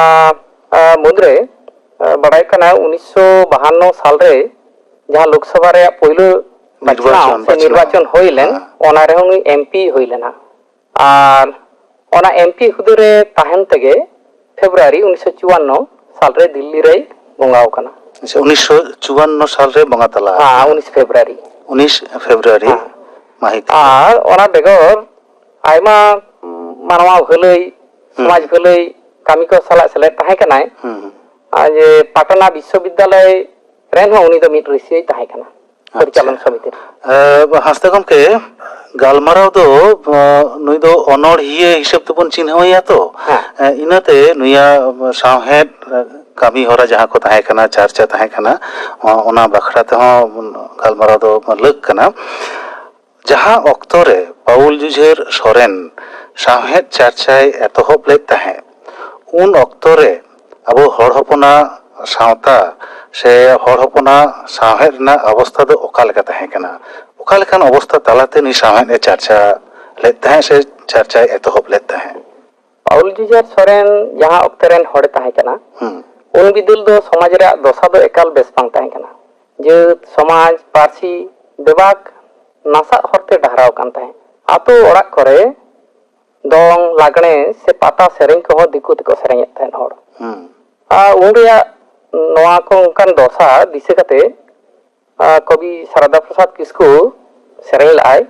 ᱟ, ᱢᱩᱫᱽᱨᱮ, ᱟ, ᱵᱟᱰᱟᱭ ᱠᱟᱱᱟ, ᱩᱱᱤᱥᱥᱚ ᱵᱟᱦᱟᱱᱱᱚ ᱥᱟᱞ ᱨᱮ ᱡᱟᱦᱟᱸ ᱞᱳᱠᱥᱚᱵᱷᱟ ᱨᱮᱭᱟᱜ ᱯᱳᱭᱞᱳ ᱵᱟᱪᱷᱱᱟᱣ ᱱᱤᱨᱵᱟᱪᱚᱱ, ᱥᱮ ᱵᱟᱪᱷᱱᱟᱣ᱾ ᱱᱤᱨᱵᱟᱪᱚᱱ ᱦᱩᱭ ᱞᱮᱱ, ᱦᱮᱸ᱾ ᱚᱱᱟ ᱨᱮᱦᱚᱸ ᱩᱱᱤ ᱮᱢ ᱯᱤ ᱦᱩᱭ ᱞᱮᱱᱟ᱾ ᱟᱨ ᱚᱱᱟ ᱮᱢ ᱯᱤ ᱦᱩᱫᱟᱹ ᱨᱮ ᱛᱟᱦᱮᱱ ᱛᱮᱜᱮ ᱯᱷᱮᱵᱽᱨᱩᱣᱟᱨᱤ ᱩᱱᱤᱥᱥᱚ ᱪᱩᱣᱟᱱᱱᱚ ᱥᱟᱞ ᱨᱮ ᱫᱤᱞᱞᱤ ᱨᱮᱭ ᱵᱚᱸᱜᱟ ᱟᱠᱟᱱᱟ᱾ ᱟᱪᱪᱷᱟ, ᱩᱱᱤᱥᱥᱚ ᱪᱩᱣᱟᱱᱱᱚ ᱥᱟᱞ ᱨᱮ ᱵᱚᱸᱜᱟ ᱛᱟᱞᱟ ᱦᱮᱸ, ᱟᱠᱟᱱᱟ᱾ ᱩᱱᱤᱥ ᱯᱷᱮᱵᱽᱨᱩᱣᱟᱨᱤ᱾ ᱩᱱᱤᱥ ᱯᱷᱮᱵᱽᱨᱩᱣᱟᱨᱤ ᱦᱮᱸ᱾ ᱢᱟᱹᱦᱤᱛ᱾ ᱟᱨ ᱚᱱᱟ ᱵᱮᱜᱚᱨ ᱟᱭᱢᱟ ᱢᱟᱱᱣᱟ ᱵᱷᱟᱹᱞᱟᱹᱭ, ᱦᱩᱸ᱾ ᱥᱚᱢᱟᱡᱽ ᱵᱷᱟᱹᱞᱟᱹᱭ ᱠᱟᱹᱢᱤ ᱠᱚ ᱥᱟᱞᱟᱜ ᱥᱮᱞᱮᱫ ᱛᱟᱦᱮᱸ ᱠᱟᱱᱟᱭ᱾ ᱦᱩᱸ, ᱦᱩᱸ᱾ ᱟᱨ ᱡᱮ ᱯᱟᱴᱱᱟ ᱵᱤᱥᱥᱚᱵᱤᱫᱽᱫᱟᱞᱚᱭ ᱨᱮᱱ ᱦᱚᱸ ᱩᱱᱤ ᱫᱚ ᱢᱤᱫ ᱨᱟᱹᱥᱤᱭᱟᱹᱭ ᱛᱟᱦᱮᱸ ᱠᱟᱱᱟ, ᱯᱚᱨᱤᱪᱟᱞᱚᱱ ᱟᱪᱪᱷᱟ᱾ ᱥᱚᱢᱤᱛᱤ ᱨᱮ᱾ ᱮ, ᱦᱟᱸᱥᱫᱟ ᱜᱚᱢᱠᱮ, ᱜᱟᱞᱢᱟᱨᱟᱣ ᱫᱚ, ᱮ, ᱱᱩᱭ ᱫᱚ ᱚᱱᱚᱬᱦᱤᱭᱟᱹ ᱦᱤᱥᱟᱹᱵ ᱛᱮᱵᱚᱱ ᱪᱤᱱᱦᱟᱹᱣᱮᱭᱟ ᱛᱚ᱾ ᱦᱮᱸ᱾ ᱮ, ᱤᱱᱟᱹᱛᱮ ᱱᱩᱭᱟᱜ ᱥᱟᱶᱦᱮᱫ, ᱮ, ᱠᱟᱹᱢᱤ ᱦᱚᱨᱟ ᱡᱟᱦᱟᱸ ᱠᱚ ᱛᱟᱦᱮᱸ ᱠᱟᱱᱟ, ᱪᱟᱨᱪᱟ ᱛᱟᱦᱮᱸ ᱠᱟᱱᱟ, ᱚ-, ᱚᱱᱟ ᱵᱟᱠᱷᱨᱟ ᱛᱮᱦᱚᱸ ᱜᱟᱞᱢᱟᱨᱟᱣ ᱫᱚ ᱞᱟᱹᱠ ᱠᱟᱱᱟ᱾ ᱡᱟᱦᱟᱸ ᱚᱠᱛᱚ ᱨᱮ ᱯᱟᱣᱩᱞ ᱡᱩᱡᱷᱟᱹᱨ ᱥᱚᱨᱮᱱ ᱥᱟᱶᱦᱮᱫ ᱪᱟᱨᱪᱟᱭ ᱮᱛᱚᱦᱚᱵ ᱞᱮᱫ ᱛᱟᱦᱮᱸᱫ, ᱩᱱ ᱚᱠᱛᱚ ᱨᱮ ᱟᱵᱚ ᱦᱚᱲ ᱦᱚᱯᱚᱱᱟᱜ ᱥᱟᱶᱛᱟ ᱥᱮ ᱦᱚᱲ ᱦᱚᱯᱚᱱᱟᱜ ᱥᱟᱶᱦᱮᱫ ᱨᱮᱱᱟᱜ ᱚᱵᱚᱥᱛᱷᱟ ᱫᱚ ᱚᱠᱟ ᱞᱮᱠᱟ ᱛᱟᱦᱮᱸ ᱠᱟᱱᱟ? ᱚᱠᱟ ᱞᱮᱠᱟᱱ ᱚᱵᱚᱥᱛᱷᱟ ᱛᱟᱞᱟᱛᱮ ᱱᱩᱭ ᱥᱟᱶᱦᱮᱫ ᱮ ᱪᱟᱨᱪᱟ ᱞᱮᱫ ᱛᱟᱦᱮᱸᱫ ᱥᱮ ᱪᱟᱨᱪᱟᱭ ᱮᱛᱚᱦᱚᱵ ᱞᱮᱫ ᱛᱟᱦᱮᱸᱫ? ᱯᱟᱣᱩᱞ ᱡᱩᱡᱷᱟᱹᱨ ᱥᱚᱨᱮᱱ ᱡᱟᱦᱟᱸ ᱚᱠᱛᱮ ᱨᱮᱱ ᱦᱚᱲᱮ ᱛᱟᱦᱮᱸ ᱠᱟᱱᱟ, ᱦᱩᱸ᱾ ᱩᱱ ᱵᱤᱫᱟᱹᱞ ᱫᱚ ᱥᱚᱢᱟᱡᱽ ᱨᱮᱭᱟᱜ ᱫᱚᱥᱟ ᱫᱚ ᱮᱠᱟᱞ ᱵᱮᱥ ᱵᱟᱝ ᱛᱟᱦᱮᱸ ᱠᱟᱱᱟ᱾ ᱡᱟᱹᱛ, ᱥᱚᱢᱟᱡᱽ, ᱯᱟᱹᱨᱥᱤ, ᱵᱮᱵᱟᱠ ᱱᱟᱥᱟᱜ ᱦᱚᱨᱛᱮ ᱰᱟᱦᱨᱟᱣ ᱠᱟᱱ ᱛᱟᱦᱮᱸᱫ᱾ ᱟᱛᱳ ᱚᱲᱟᱜ ᱠᱚᱨᱮ ᱫᱚᱝ, ᱞᱟᱜᱽᱬᱮ ᱥᱮ ᱯᱟᱛᱟ ᱥᱮᱨᱮᱧ ᱠᱚᱦᱚᱸ ᱫᱤᱠᱩ ᱛᱮᱠᱚ ᱥᱮᱨᱮᱧᱮᱫ ᱛᱟᱦᱮᱸᱫ ᱦᱚᱲ᱾ ᱦᱩᱸ᱾ ᱟᱨ ᱩᱱ ᱨᱮᱭᱟᱜ ᱱᱚᱣᱟ ᱠᱚ ᱚᱱᱠᱟᱱ ᱫᱚᱥᱟ ᱫᱤᱥᱟᱹ ᱠᱟᱛᱮ, ᱟᱨ ᱠᱚᱵᱤ ᱥᱟᱨᱚᱫᱟ ᱯᱨᱚᱥᱟᱫᱽ ᱠᱤᱥᱠᱩ ᱥᱮᱨᱮᱧ ᱞᱮᱫᱼᱟᱭ᱾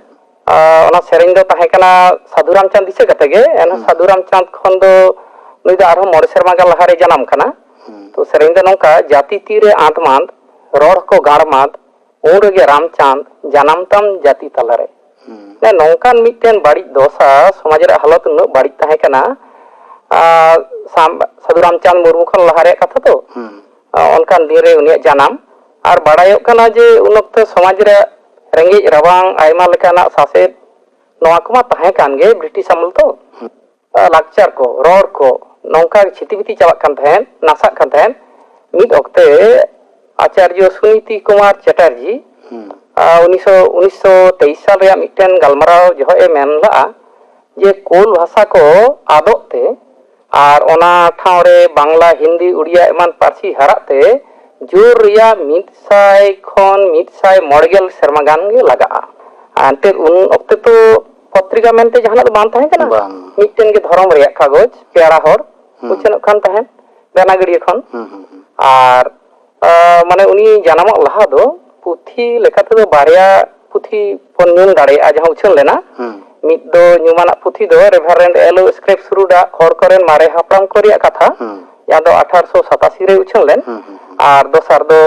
ᱟᱨ ᱚᱱᱟ ᱥᱮᱨᱮᱧ ᱫᱚ ᱛᱟᱦᱮᱸ ᱠᱟᱱᱟ ᱥᱟᱹᱫᱷᱩ ᱨᱟᱢᱪᱟᱸᱫᱽ ᱫᱤᱥᱟᱹ ᱠᱟᱛᱮ ᱜᱮ᱾ ᱮᱱᱦᱚᱸ ᱦᱩᱸ᱾ ᱥᱟᱹᱫᱷᱩ ᱨᱟᱢᱪᱟᱸᱫᱽ ᱠᱷᱚᱱ ᱫᱚ ᱱᱩᱭ ᱫᱚ ᱟᱨᱦᱚᱸ ᱢᱚᱬᱮ ᱥᱮᱨᱢᱟ ᱜᱟᱱ ᱞᱟᱦᱟᱨᱮ ᱡᱟᱱᱟᱢ ᱠᱟᱱᱟ᱾ ᱦᱩᱸ᱾ ᱛᱚ ᱥᱮᱨᱮᱧ ᱫᱚ ᱱᱚᱝᱠᱟ: ᱡᱟᱹᱛᱤ ᱛᱤᱨᱮ ᱟᱸᱫᱽ ᱢᱟᱸᱫᱽ, ᱨᱚᱲ ᱠᱚ ᱜᱟᱲ ᱢᱟᱸᱫᱽ, ᱩᱱ ᱨᱮᱜᱮ ᱨᱟᱢᱪᱟᱸᱫᱽ ᱡᱟᱱᱟᱢ ᱛᱟᱢ ᱡᱟᱹᱛᱤ ᱛᱟᱞᱟᱨᱮ᱾ ᱦᱩᱸ᱾ ᱢᱟᱱᱮ ᱱᱚᱝᱠᱟᱱ ᱢᱤᱫᱴᱮᱱ ᱵᱟᱹᱲᱤᱡ ᱫᱚᱥᱟ, ᱥᱚᱢᱟᱡᱽ ᱨᱮᱭᱟᱜ ᱦᱟᱞᱚᱛ ᱩᱱᱟᱹᱜ ᱵᱟᱹᱲᱤᱡ ᱛᱟᱦᱮᱸ ᱠᱟᱱᱟ᱾ ᱟᱨ ᱥᱟᱢ-, ᱥᱟᱹᱫᱷᱩ ᱨᱟᱢᱪᱟᱸᱫᱽ ᱢᱩᱨᱢᱩ ᱠᱷᱚᱱ ᱞᱟᱦᱟ ᱨᱮᱭᱟᱜ ᱠᱟᱛᱷᱟ ᱛᱚ᱾ ᱦᱩᱸ᱾ ᱟᱨ ᱚᱱᱠᱟᱱ ᱫᱤᱱ ᱨᱮ ᱩᱱᱤᱭᱟᱜ ᱡᱟᱱᱟᱢ᱾ ᱟᱨ ᱵᱟᱲᱟᱭᱚᱜ ᱠᱟᱱᱟ ᱡᱮ ᱩᱱ ᱚᱠᱛᱚ ᱥᱚᱢᱟᱡᱽ ᱨᱮ ᱨᱮᱸᱜᱮᱡ ᱨᱟᱵᱟᱝ, ᱟᱭᱢᱟ ᱞᱮᱠᱟᱱᱟᱜ ᱥᱟᱥᱮᱛ, ᱱᱚᱣᱟ ᱠᱚᱢᱟ ᱛᱟᱦᱮᱸ ᱠᱟᱱ ᱜᱮ ᱵᱨᱤᱴᱤᱥ ᱟᱢᱚᱞ ᱛᱚ᱾ ᱦᱩᱸ᱾ ᱟᱨ ᱞᱟᱠᱪᱟᱨ ᱠᱚ, ᱨᱚᱲ ᱠᱚ ᱱᱚᱝᱠᱟ ᱪᱷᱤᱛᱤ ᱵᱤᱛᱤ ᱪᱟᱵᱟᱜ ᱠᱟᱱ ᱛᱟᱦᱮᱸᱫ, ᱱᱟᱥᱟᱜ ᱠᱟᱱ ᱛᱟᱦᱮᱸᱫ᱾ ᱢᱤᱫ ᱚᱠᱛᱮ ᱟᱪᱟᱨᱡᱚ ᱥᱩᱱᱤᱛᱤ ᱠᱩᱢᱟᱨ ᱪᱮᱴᱟᱨᱡᱤ, ᱦᱩᱸ᱾ ᱟᱨ ᱩᱱᱤᱥᱥᱚ, ᱩᱱᱤᱥᱥᱚ ᱛᱮᱭᱤᱥ ᱥᱟᱞ ᱨᱮᱭᱟᱜ ᱢᱤᱫᱴᱮᱱ ᱜᱟᱞᱢᱟᱨᱟᱣ ᱡᱚᱦᱚᱜ ᱮ ᱢᱮᱱ ᱞᱟᱜᱼᱟ ᱡᱮ ᱠᱳᱞ ᱵᱷᱟᱥᱟ ᱠᱚ ᱟᱫᱚᱜ ᱛᱮ ᱟᱨ ᱚᱱᱟ ᱴᱷᱟᱶ ᱨᱮ ᱵᱟᱝᱞᱟ, ᱦᱤᱱᱫᱤ, ᱩᱲᱤᱭᱟ ᱮᱢᱟᱱ ᱯᱟᱹᱨᱥᱤ ᱦᱟᱨᱟᱜ ᱛᱮ ᱡᱳᱨ ᱨᱮᱭᱟᱜ ᱢᱤᱫ ᱥᱟᱭ ᱠᱷᱚᱱ ᱢᱤᱫ ᱥᱟᱭ ᱢᱚᱬᱮ ᱜᱮᱞ ᱥᱮᱨᱢᱟ ᱜᱟᱱ ᱜᱮ ᱞᱟᱜᱟᱜᱼᱟ᱾ ᱟᱨ ᱮᱱᱛᱮᱫ ᱩᱱ ᱚᱠᱛᱮ ᱛᱚ ᱯᱚᱛᱨᱤᱠᱟ ᱢᱮᱱᱛᱮ ᱡᱟᱦᱟᱱᱟᱜ ᱫᱚ ᱵᱟᱝ ᱛᱟᱦᱮᱸ ᱠᱟᱱᱟ᱾ ᱵᱟᱝ᱾ ᱢᱤᱫᱴᱮᱱ ᱜᱮ ᱫᱷᱚᱨᱚᱢ ᱨᱮᱭᱟᱜ ᱠᱟᱜᱚᱡᱽ, ᱯᱮᱲᱟ ᱦᱚᱲ, ᱦᱩᱸ᱾ ᱩᱪᱷᱟᱹᱱᱚᱜ ᱠᱟᱱ ᱛᱟᱦᱮᱸᱫ ᱜᱟᱱᱟᱜᱟᱹᱲᱤᱭᱟᱹ ᱠᱷᱚᱱ᱾ ᱦᱩᱸ, ᱦᱩᱸ, ᱦᱩᱸ᱾ ᱟᱨ, ᱟ, ᱢᱟᱱᱮ ᱩᱱᱤ ᱡᱟᱱᱟᱢᱚᱜ ᱞᱟᱦᱟ ᱫᱚ ᱯᱩᱛᱷᱤ ᱞᱮᱠᱟ ᱛᱮᱫᱚ ᱵᱟᱨᱭᱟ ᱯᱩᱛᱷᱤ ᱵᱚᱱ ᱧᱩᱢ ᱫᱟᱲᱮᱭᱟᱜᱼᱟ ᱡᱟᱦᱟᱸ ᱩᱪᱷᱟᱹᱱ ᱞᱮᱱᱟ᱾ ᱦᱩᱸ᱾ ᱢᱤᱫ ᱫᱚ ᱧᱩᱢᱟᱱᱟᱜ ᱯᱩᱛᱷᱤ ᱫᱚ ᱨᱮᱵᱷᱟᱨᱮᱱᱰ ᱮᱞ ᱳ ᱥᱠᱨᱮᱯᱥ ᱨᱩᱰ ᱟᱜ ᱦᱚᱲ ᱠᱚᱨᱮᱱ ᱢᱟᱨᱮ ᱦᱟᱯᱲᱟᱢ ᱠᱚ ᱨᱮᱭᱟᱜ ᱠᱟᱛᱷᱟ, ᱦᱩᱸ᱾ ᱡᱟᱦᱟᱸ ᱫᱚ ᱟᱴᱷᱟᱨᱚᱥᱚ ᱥᱟᱛᱟᱥᱤ ᱨᱮ ᱩᱪᱷᱟᱹᱱ ᱞᱮᱱ᱾ ᱦᱩᱸ, ᱦᱩᱸ, ᱦᱩᱸ᱾ ᱟᱨ ᱫᱚᱥᱟᱨ ᱫᱚ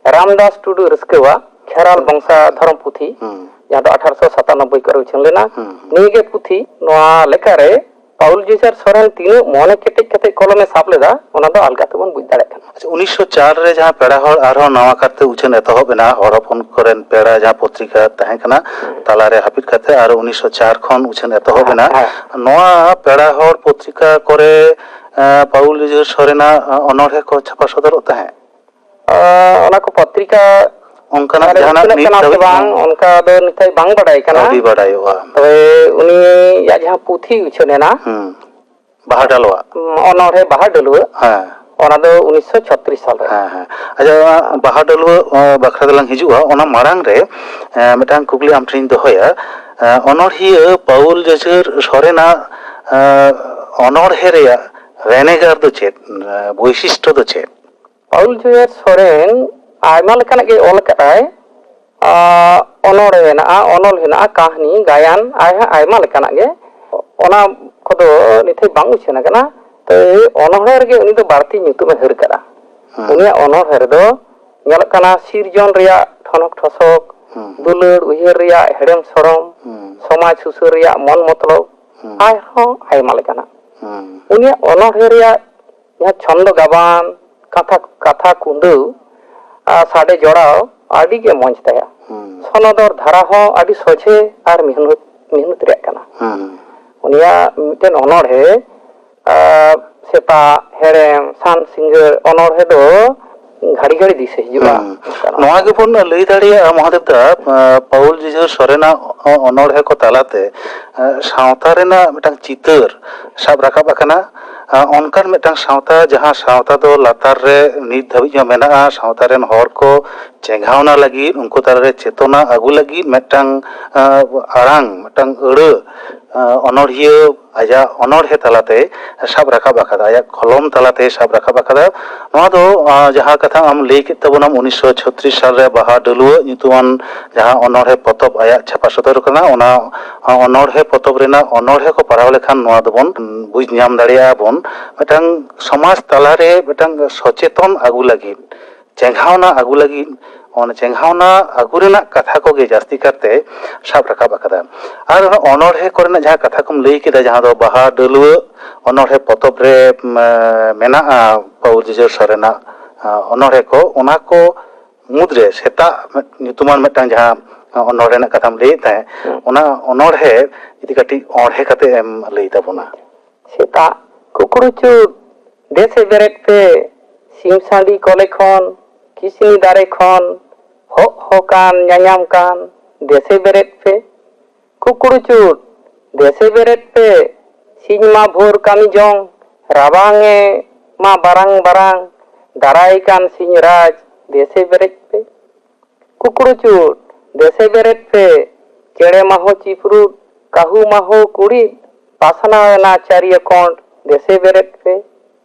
ᱨᱟᱢᱫᱟᱥ ᱴᱩᱰᱩ ᱨᱟᱹᱥᱠᱟᱹᱣᱟᱜ ᱠᱷᱮᱨᱣᱟᱞ ᱦᱩᱸ᱾ ᱵᱚᱝᱥᱟ ᱫᱷᱚᱨᱚᱢ ᱯᱩᱛᱷᱤ, ᱦᱩᱸ᱾ ᱡᱟᱦᱟᱸ ᱫᱚ ᱟᱴᱷᱟᱨᱚᱥᱚ ᱥᱟᱛᱟᱱᱚᱵᱵᱳᱭ ᱠᱚᱨᱮ ᱩᱪᱷᱟᱹᱱ ᱞᱮᱱᱟ᱾ ᱦᱩᱸ, ᱦᱩᱸ᱾ ᱱᱤᱭᱟᱹ ᱜᱮ ᱯᱩᱛᱷᱤ ᱱᱚᱣᱟ ᱞᱮᱠᱟᱨᱮ ᱯᱟᱣᱩᱞ ᱡᱩᱡᱷᱟᱹᱨ ᱥᱚᱨᱮᱱ ᱛᱤᱱᱟᱹᱜ ᱢᱚᱱᱮ ᱠᱮᱴᱮᱡ ᱠᱟᱛᱮ ᱠᱚᱞᱚᱢᱮ ᱥᱟᱵ ᱞᱮᱫᱟ, ᱚᱱᱟ ᱫᱚ ᱟᱞᱜᱟ ᱛᱮᱵᱚᱱ ᱵᱩᱡᱽ ᱫᱟᱲᱮᱭᱟᱜ ᱠᱟᱱᱟ᱾ ᱟᱪᱪᱷᱟ, ᱩᱱᱤᱥᱥᱚ ᱪᱟᱨ ᱨᱮ ᱡᱟᱦᱟᱸ ᱯᱮᱲᱟ ᱦᱚᱲ ᱟᱨᱦᱚᱸ ᱱᱟᱣᱟ ᱠᱟᱨᱛᱮ ᱩᱪᱷᱟᱹᱱ ᱮᱛᱚᱦᱚᱵ ᱮᱱᱟ, ᱦᱚᱲ ᱦᱚᱯᱚᱱ ᱠᱚᱨᱮᱱ ᱯᱮᱲᱟ ᱡᱟᱦᱟᱸ ᱯᱚᱛᱨᱤᱠᱟ ᱛᱟᱦᱮᱸ ᱠᱟᱱᱟ, ᱛᱟᱞᱟᱨᱮ ᱦᱟᱹᱯᱤᱫ ᱠᱟᱛᱮ ᱟᱨ ᱩᱱᱤᱥᱥᱚ ᱪᱟᱨ ᱠᱷᱚᱱ ᱩᱪᱷᱟᱹᱱ ᱮᱛᱚᱦᱚᱵ ᱮᱱᱟ᱾ ᱦᱮᱸ᱾ ᱱᱚᱣᱟ ᱯᱮᱲᱟ ᱦᱚᱲ ᱯᱚᱛᱨᱤᱠᱟ ᱠᱚᱨᱮ, ᱮ, ᱯᱟᱣᱩᱞ ᱡᱩᱡᱷᱟᱹᱨ ᱥᱚᱨᱮᱱᱟᱜ, ᱮ, ᱚᱱᱚᱬᱦᱮ ᱠᱚ ᱪᱷᱟᱯᱟ ᱥᱚᱫᱚᱨᱚᱜ ᱛᱟᱦᱮᱸᱫ? ᱮ, ᱚᱱᱟ ᱠᱚ ᱯᱚᱛᱨᱤᱠᱟ ᱚᱱᱠᱟᱱᱟᱜ ᱢᱟᱱᱮ ᱡᱟᱦᱟᱱᱟᱜ ᱩᱪᱷᱟᱹᱱᱚᱜ ᱱᱤᱛ ᱠᱟᱱᱟ ᱥᱮ ᱫᱷᱟᱹᱵᱤᱡ ᱵᱟᱝ, ᱦᱚᱸ ᱚᱱᱠᱟ ᱫᱚ ᱱᱤᱛ ᱫᱷᱟᱹᱵᱤᱡ ᱵᱟᱝ ᱵᱟᱰᱟᱭ ᱠᱟᱱᱟ᱾ ᱟᱹᱣᱨᱤ ᱵᱟᱰᱟᱭᱚᱜᱼᱟ᱾ ᱛᱚᱵᱮ ᱩᱱᱤᱭᱟᱜ ᱡᱟᱦᱟᱸ ᱯᱩᱛᱷᱤ ᱩᱪᱷᱟᱹᱱ ᱮᱱᱟ, ᱦᱩᱸ᱾ ᱵᱟᱦᱟ ᱰᱟᱞᱣᱟ᱾ ᱚᱱᱚᱬᱦᱮ ᱵᱟᱦᱟ ᱰᱟᱹᱞᱣᱟᱹ, ᱦᱮᱸ᱾ ᱚᱱᱟ ᱫᱚ ᱩᱱᱤᱥᱥᱚ ᱪᱷᱚᱛᱨᱤᱥ ᱥᱟᱞ ᱨᱮ᱾ ᱦᱮᱸ, ᱦᱮᱸ᱾ ᱟᱪᱪᱷᱟ, ᱚᱱᱟ ᱵᱟᱦᱟ ᱰᱟᱹᱞᱣᱟᱹ, ᱚ, ᱵᱟᱠᱷᱨᱟ ᱫᱚᱞᱟᱝ ᱦᱤᱡᱩᱜᱼᱟ᱾ ᱚᱱᱟ ᱢᱟᱲᱟᱝ ᱨᱮ, ᱮ, ᱢᱤᱫᱴᱟᱝ ᱠᱩᱠᱞᱤ ᱟᱢ ᱴᱷᱮᱱᱤᱧ ᱫᱚᱦᱚᱭᱟ᱾ ᱮ, ᱚᱱᱚᱬᱦᱤᱭᱟᱹ ᱯᱟᱣᱩᱞ ᱡᱩᱡᱷᱟᱹᱨ ᱥᱚᱨᱮᱱᱟᱜ, ᱮ, ᱚᱱᱚᱬᱦᱮ ᱨᱮᱭᱟᱜ ᱵᱷᱮᱱᱮᱜᱟᱨ ᱫᱚ ᱪᱮᱫ? ᱮ, ᱵᱳᱭᱥᱤᱥᱴᱚ ᱫᱚ ᱪᱮᱫ? ᱯᱟᱣᱩᱞ ᱡᱩᱡᱷᱟᱹᱨ ᱥᱚᱨᱮᱱ ᱟᱭᱢᱟ ᱞᱮᱠᱟᱱᱟᱜ ᱜᱮ ᱚᱞ ᱟᱠᱟᱫᱟᱭ᱾ ᱟ, ᱚᱱᱚᱬᱦᱮ ᱦᱮᱱᱟᱜᱼᱟ, ᱚᱱᱚᱞ ᱦᱮᱱᱟᱜᱼᱟ, ᱠᱟᱹᱦᱱᱤ, ᱜᱟᱭᱟᱱ, ᱟᱭᱢᱟ, ᱟᱭᱢᱟ ᱞᱮᱠᱟᱱᱟᱜ ᱜᱮ᱾ ᱚᱱᱟ ᱠᱚᱫᱚ ᱱᱤᱛ ᱦᱟᱹᱵᱤᱡ ᱵᱟᱝ ᱩᱪᱷᱟᱹᱱ ᱟᱠᱟᱱᱟ᱾ ᱛᱚ, ᱚᱱᱚᱬᱦᱮ ᱨᱮᱜᱮ ᱩᱱᱤ ᱫᱚ ᱵᱟᱹᱲᱛᱤ ᱧᱩᱛᱩᱢᱮ ᱦᱟᱹᱨ ᱠᱟᱫᱟ᱾ ᱦᱮᱸ᱾ ᱩᱱᱤᱭᱟᱜ ᱚᱱᱚᱬᱦᱮ ᱨᱮᱫᱚ ᱧᱮᱞᱚᱜ ᱠᱟᱱᱟ ᱥᱤᱨᱡᱚᱱ ᱨᱮᱭᱟᱜ ᱴᱷᱚᱱᱚᱠ ᱴᱷᱚᱥᱚᱠ, ᱦᱮᱸ᱾ ᱫᱩᱞᱟᱹᱲ ᱩᱭᱦᱟᱹᱨ ᱨᱮᱭᱟᱜ ᱦᱮᱲᱮᱢ ᱥᱚᱲᱚᱢ, ᱦᱮᱸ᱾ ᱥᱚᱢᱟᱡᱽ ᱥᱩᱥᱟᱹᱨ ᱨᱮᱭᱟᱜ ᱢᱚᱱ ᱢᱚᱛᱞᱚᱵ, ᱦᱮᱸ᱾ ᱟᱨᱦᱚᱸ ᱟᱭᱢᱟ ᱞᱮᱠᱟᱱᱟᱜ᱾ ᱦᱮᱸ᱾ ᱩᱱᱤᱭᱟᱜ ᱚᱱᱚᱬᱦᱮ ᱨᱮᱭᱟᱜ ᱡᱟᱦᱟᱸ ᱪᱷᱚᱱᱫᱚ ᱜᱟᱵᱟᱱ, ᱠᱟᱛᱷᱟ, ᱠᱟᱛᱷᱟ ᱠᱩᱸᱫᱟᱹᱣ ᱟᱨ ᱥᱟᱰᱮ ᱡᱚᱲᱟᱣ ᱟᱹᱰᱤ ᱜᱮ ᱢᱚᱡᱽ ᱛᱟᱭᱟ᱾ ᱦᱩᱸ᱾ ᱥᱚᱱᱚᱫᱚᱨ ᱫᱷᱟᱨᱟ ᱦᱚᱸ ᱟᱹᱰᱤ ᱥᱚᱡᱷᱮ ᱟᱨ ᱢᱤᱦᱱᱩᱛ, ᱢᱤᱦᱱᱩᱛ ᱨᱮᱭᱟᱜ ᱠᱟᱱᱟ᱾ ᱦᱩᱸ᱾ ᱩᱱᱤᱭᱟᱜ ᱢᱤᱫᱴᱮᱱ ᱚᱱᱚᱬᱦᱮ, ᱟᱨ ᱥᱮᱛᱟᱜ, ᱦᱮᱲᱮᱢ, ᱥᱟᱱ ᱥᱤᱸᱜᱟᱹᱲ ᱚᱱᱚᱬᱦᱮ ᱫᱚ ᱜᱷᱟᱹᱲᱤ ᱜᱷᱟᱹᱲᱤ ᱫᱤᱥᱟᱹ ᱦᱤᱡᱩᱜᱼᱟ᱾ ᱦᱩᱸ᱾ ᱚᱱᱠᱟᱱᱟᱜ ᱱᱚᱣᱟ ᱜᱮᱵᱚᱱ ᱞᱟᱹᱭ ᱫᱟᱲᱮᱭᱟᱜᱼᱟ, ᱢᱚᱦᱟᱫᱮᱵ ᱫᱟ, ᱟᱸ, ᱯᱟᱹᱣᱩᱞ ᱡᱩᱡᱷᱟᱹᱨ ᱥᱚᱨᱮᱱᱟᱜ ᱚ-, ᱚᱱᱚᱬᱦᱮ ᱠᱚ ᱛᱟᱞᱟᱛᱮ, ᱟᱸ, ᱥᱟᱶᱛᱟ ᱨᱮᱱᱟᱜ ᱢᱤᱫᱴᱟᱝ ᱪᱤᱛᱟᱹᱨ ᱥᱟᱵ ᱨᱟᱠᱟᱵ ᱟᱠᱟᱱᱟ᱾ ᱟᱸ, ᱚᱱᱠᱟᱱ ᱢᱤᱫᱴᱟᱝ ᱥᱟᱶᱛᱟ, ᱡᱟᱦᱟᱸ ᱥᱟᱶᱛᱟ ᱫᱚ ᱞᱟᱛᱟᱨ ᱨᱮ ᱱᱤᱛ ᱫᱷᱟᱹᱵᱤᱡ ᱦᱚᱸ ᱢᱮᱱᱟᱜᱼᱟ, ᱥᱟᱶᱛᱟ ᱨᱮᱱ ᱦᱚᱲ ᱠᱚ ᱪᱮᱸᱜᱷᱟᱣᱱᱟ ᱞᱟᱹᱜᱤᱫ, ᱩᱱᱠᱩ ᱛᱟᱞᱟᱨᱮ ᱪᱮᱛᱚᱱᱟ ᱟᱹᱜᱩ ᱞᱟᱹᱜᱤᱫ ᱢᱤᱫᱴᱟᱝ, ᱟᱸ, ᱟᱲᱟᱝ, ᱢᱤᱫᱴᱟᱝ ᱟᱹᱲᱟᱹ, ᱟᱸ, ᱚᱱᱚᱬᱦᱤᱭᱟᱹ ᱟᱡᱟᱜ ᱚᱱᱚᱬᱦᱮ ᱛᱟᱞᱟᱛᱮ ᱥᱟᱵ ᱨᱟᱠᱟᱵ ᱟᱠᱟᱫᱟ, ᱟᱭᱟᱜ ᱠᱚᱞᱚᱢ ᱛᱟᱞᱟᱛᱮ ᱥᱟᱵ ᱨᱟᱠᱟᱵ ᱟᱠᱟᱫᱟ᱾ ᱱᱚᱣᱟ ᱫᱚ, ᱟᱸ, ᱡᱟᱦᱟᱸ ᱠᱟᱛᱷᱟ ᱟᱢ ᱞᱟᱹᱭ ᱠᱮᱫ ᱛᱟᱵᱚᱱᱟᱢ, ᱩᱱᱤᱥᱥᱚ ᱪᱷᱚᱛᱨᱤᱥ ᱥᱟᱞ ᱨᱮ ᱵᱟᱦᱟ ᱰᱟᱹᱞᱩᱣᱟᱹᱜ ᱧᱩᱛᱩᱢᱟᱱ ᱡᱟᱦᱟᱸ ᱚᱱᱚᱬᱦᱮ ᱯᱚᱛᱚᱵ ᱟᱭᱟᱜ ᱪᱷᱟᱯᱟ ᱥᱚᱫᱚᱨ ᱠᱟᱱᱟ, ᱚᱱᱟ ᱚᱱᱚᱬᱦᱮ ᱯᱚᱛᱚᱵ ᱨᱮᱱᱟᱜ ᱚᱱᱚᱬᱦᱮ ᱠᱚ ᱯᱟᱲᱦᱟᱣ ᱞᱮᱠᱷᱟᱱ ᱱᱚᱣᱟ ᱫᱚᱵᱚᱱ ᱵᱩᱡᱽ ᱧᱟᱢ ᱫᱟᱲᱮᱭᱟᱜᱼᱟ ᱵᱚᱱ᱾ ᱢᱤᱫᱴᱟᱝ ᱥᱚᱢᱟᱡᱽ ᱛᱟᱞᱟᱨᱮ ᱢᱤᱫᱴᱟᱝ ᱥᱚᱪᱮᱛᱚᱱ ᱟᱹᱜᱩ ᱞᱟᱹᱜᱤᱫ, ᱪᱮᱸᱜᱷᱟᱣᱱᱟ ᱟᱹᱜᱩ ᱞᱟᱹᱜᱤᱫ ᱚᱱᱟ ᱪᱮᱸᱜᱷᱟᱣᱱᱟ ᱟᱹᱜᱩ ᱨᱮᱱᱟᱜ ᱠᱟᱛᱷᱟ ᱠᱚᱜᱮ ᱡᱟᱹᱥᱛᱤ ᱠᱟᱨᱛᱮ ᱥᱟᱵ ᱨᱟᱠᱟᱵ ᱟᱠᱟᱫᱟ᱾ ᱟᱨ ᱚᱱᱟ ᱚᱱᱚᱬᱦᱮ ᱠᱚᱨᱮᱱᱟᱜ ᱡᱟᱦᱟᱸ ᱠᱟᱛᱷᱟ ᱠᱚᱢ ᱞᱟᱹᱭ ᱠᱮᱫᱟ, ᱡᱟᱦᱟᱸ ᱫᱚ ᱵᱟᱦᱟ ᱰᱟᱹᱞᱣᱟᱹ ᱚᱱᱚᱬᱦᱮ ᱯᱚᱛᱚᱵ ᱨᱮ ᱢᱮᱱᱟᱜᱼᱟ, ᱯᱟᱹᱣᱩᱞ ᱡᱩᱡᱷᱟᱹᱨ ᱥᱚᱨᱮᱱᱟᱜ ᱚᱱᱚᱬᱦᱮ ᱠᱚ, ᱚᱱᱟ ᱠᱚ ᱢᱩᱫᱽᱨᱮ ᱥᱮᱛᱟᱜ ᱧᱩᱛᱩᱢᱟᱱ ᱢᱤᱫᱴᱟᱝ ᱡᱟᱦᱟᱸ ᱚᱱᱚᱬᱦᱮ ᱨᱮᱱᱟᱜ ᱠᱟᱛᱷᱟᱢ ᱞᱟᱹᱭᱮᱫ ᱛᱟᱦᱮᱸᱫ, ᱚᱱᱟ ᱚᱱᱚᱬᱦᱮ ᱡᱩᱫᱤ ᱠᱟᱹᱴᱤᱡ ᱚᱬᱦᱮ ᱠᱟᱛᱮ ᱮᱢ ᱞᱟᱹᱭ ᱛᱟᱵᱚᱱᱟ᱾ ᱥᱮᱛᱟᱜ ᱠᱩᱠᱲᱩ ᱪᱩᱴ, ᱫᱮᱥᱮ ᱵᱮᱨᱮᱫ ᱯᱮ, ᱥᱤᱢ ᱥᱟᱺᱰᱤ ᱠᱚᱞᱮ ᱠᱷᱚᱱ, ᱠᱤᱥᱱᱤ ᱫᱟᱨᱮ ᱠᱷᱚᱱ, ᱦᱚᱜ ᱦᱚ ᱠᱟᱱ ᱧᱟᱧᱟᱢ ᱠᱟᱱ, ᱫᱮᱥᱮ ᱵᱮᱨᱮᱫ ᱯᱮ᱾ ᱠᱩᱠᱲᱩ ᱪᱩᱴ, ᱫᱮᱥᱮ ᱵᱮᱨᱮᱫ ᱯᱮ, ᱥᱤᱧ ᱢᱟ ᱵᱷᱳᱨ ᱠᱟᱹᱢᱤ ᱡᱚᱝ, ᱨᱟᱵᱟᱝ ᱮ ᱢᱟ ᱵᱟᱨᱟᱝ ᱵᱟᱨᱟᱝ, ᱫᱟᱨᱟᱭ ᱠᱟᱱ ᱥᱤᱧ ᱨᱟᱡᱽ, ᱫᱮᱥᱮ ᱵᱮᱨᱮᱫ ᱯᱮ᱾ ᱠᱩᱠᱲᱩ ᱪᱩᱴ, ᱫᱮᱥᱮ ᱵᱮᱨᱮᱫ ᱯᱮ, ᱪᱮᱬᱮ ᱢᱟᱦᱚ ᱪᱤᱯᱨᱩᱫ, ᱠᱟᱹᱦᱩ ᱢᱟᱦᱚ ᱠᱩᱲᱤᱫ, ᱯᱟᱥᱱᱟᱣ ᱮᱱᱟ ᱪᱟᱹᱨᱤᱭᱟᱹ ᱠᱚᱸᱰ, ᱫᱮᱥᱮ ᱵᱮᱨᱮᱫ ᱯᱮ᱾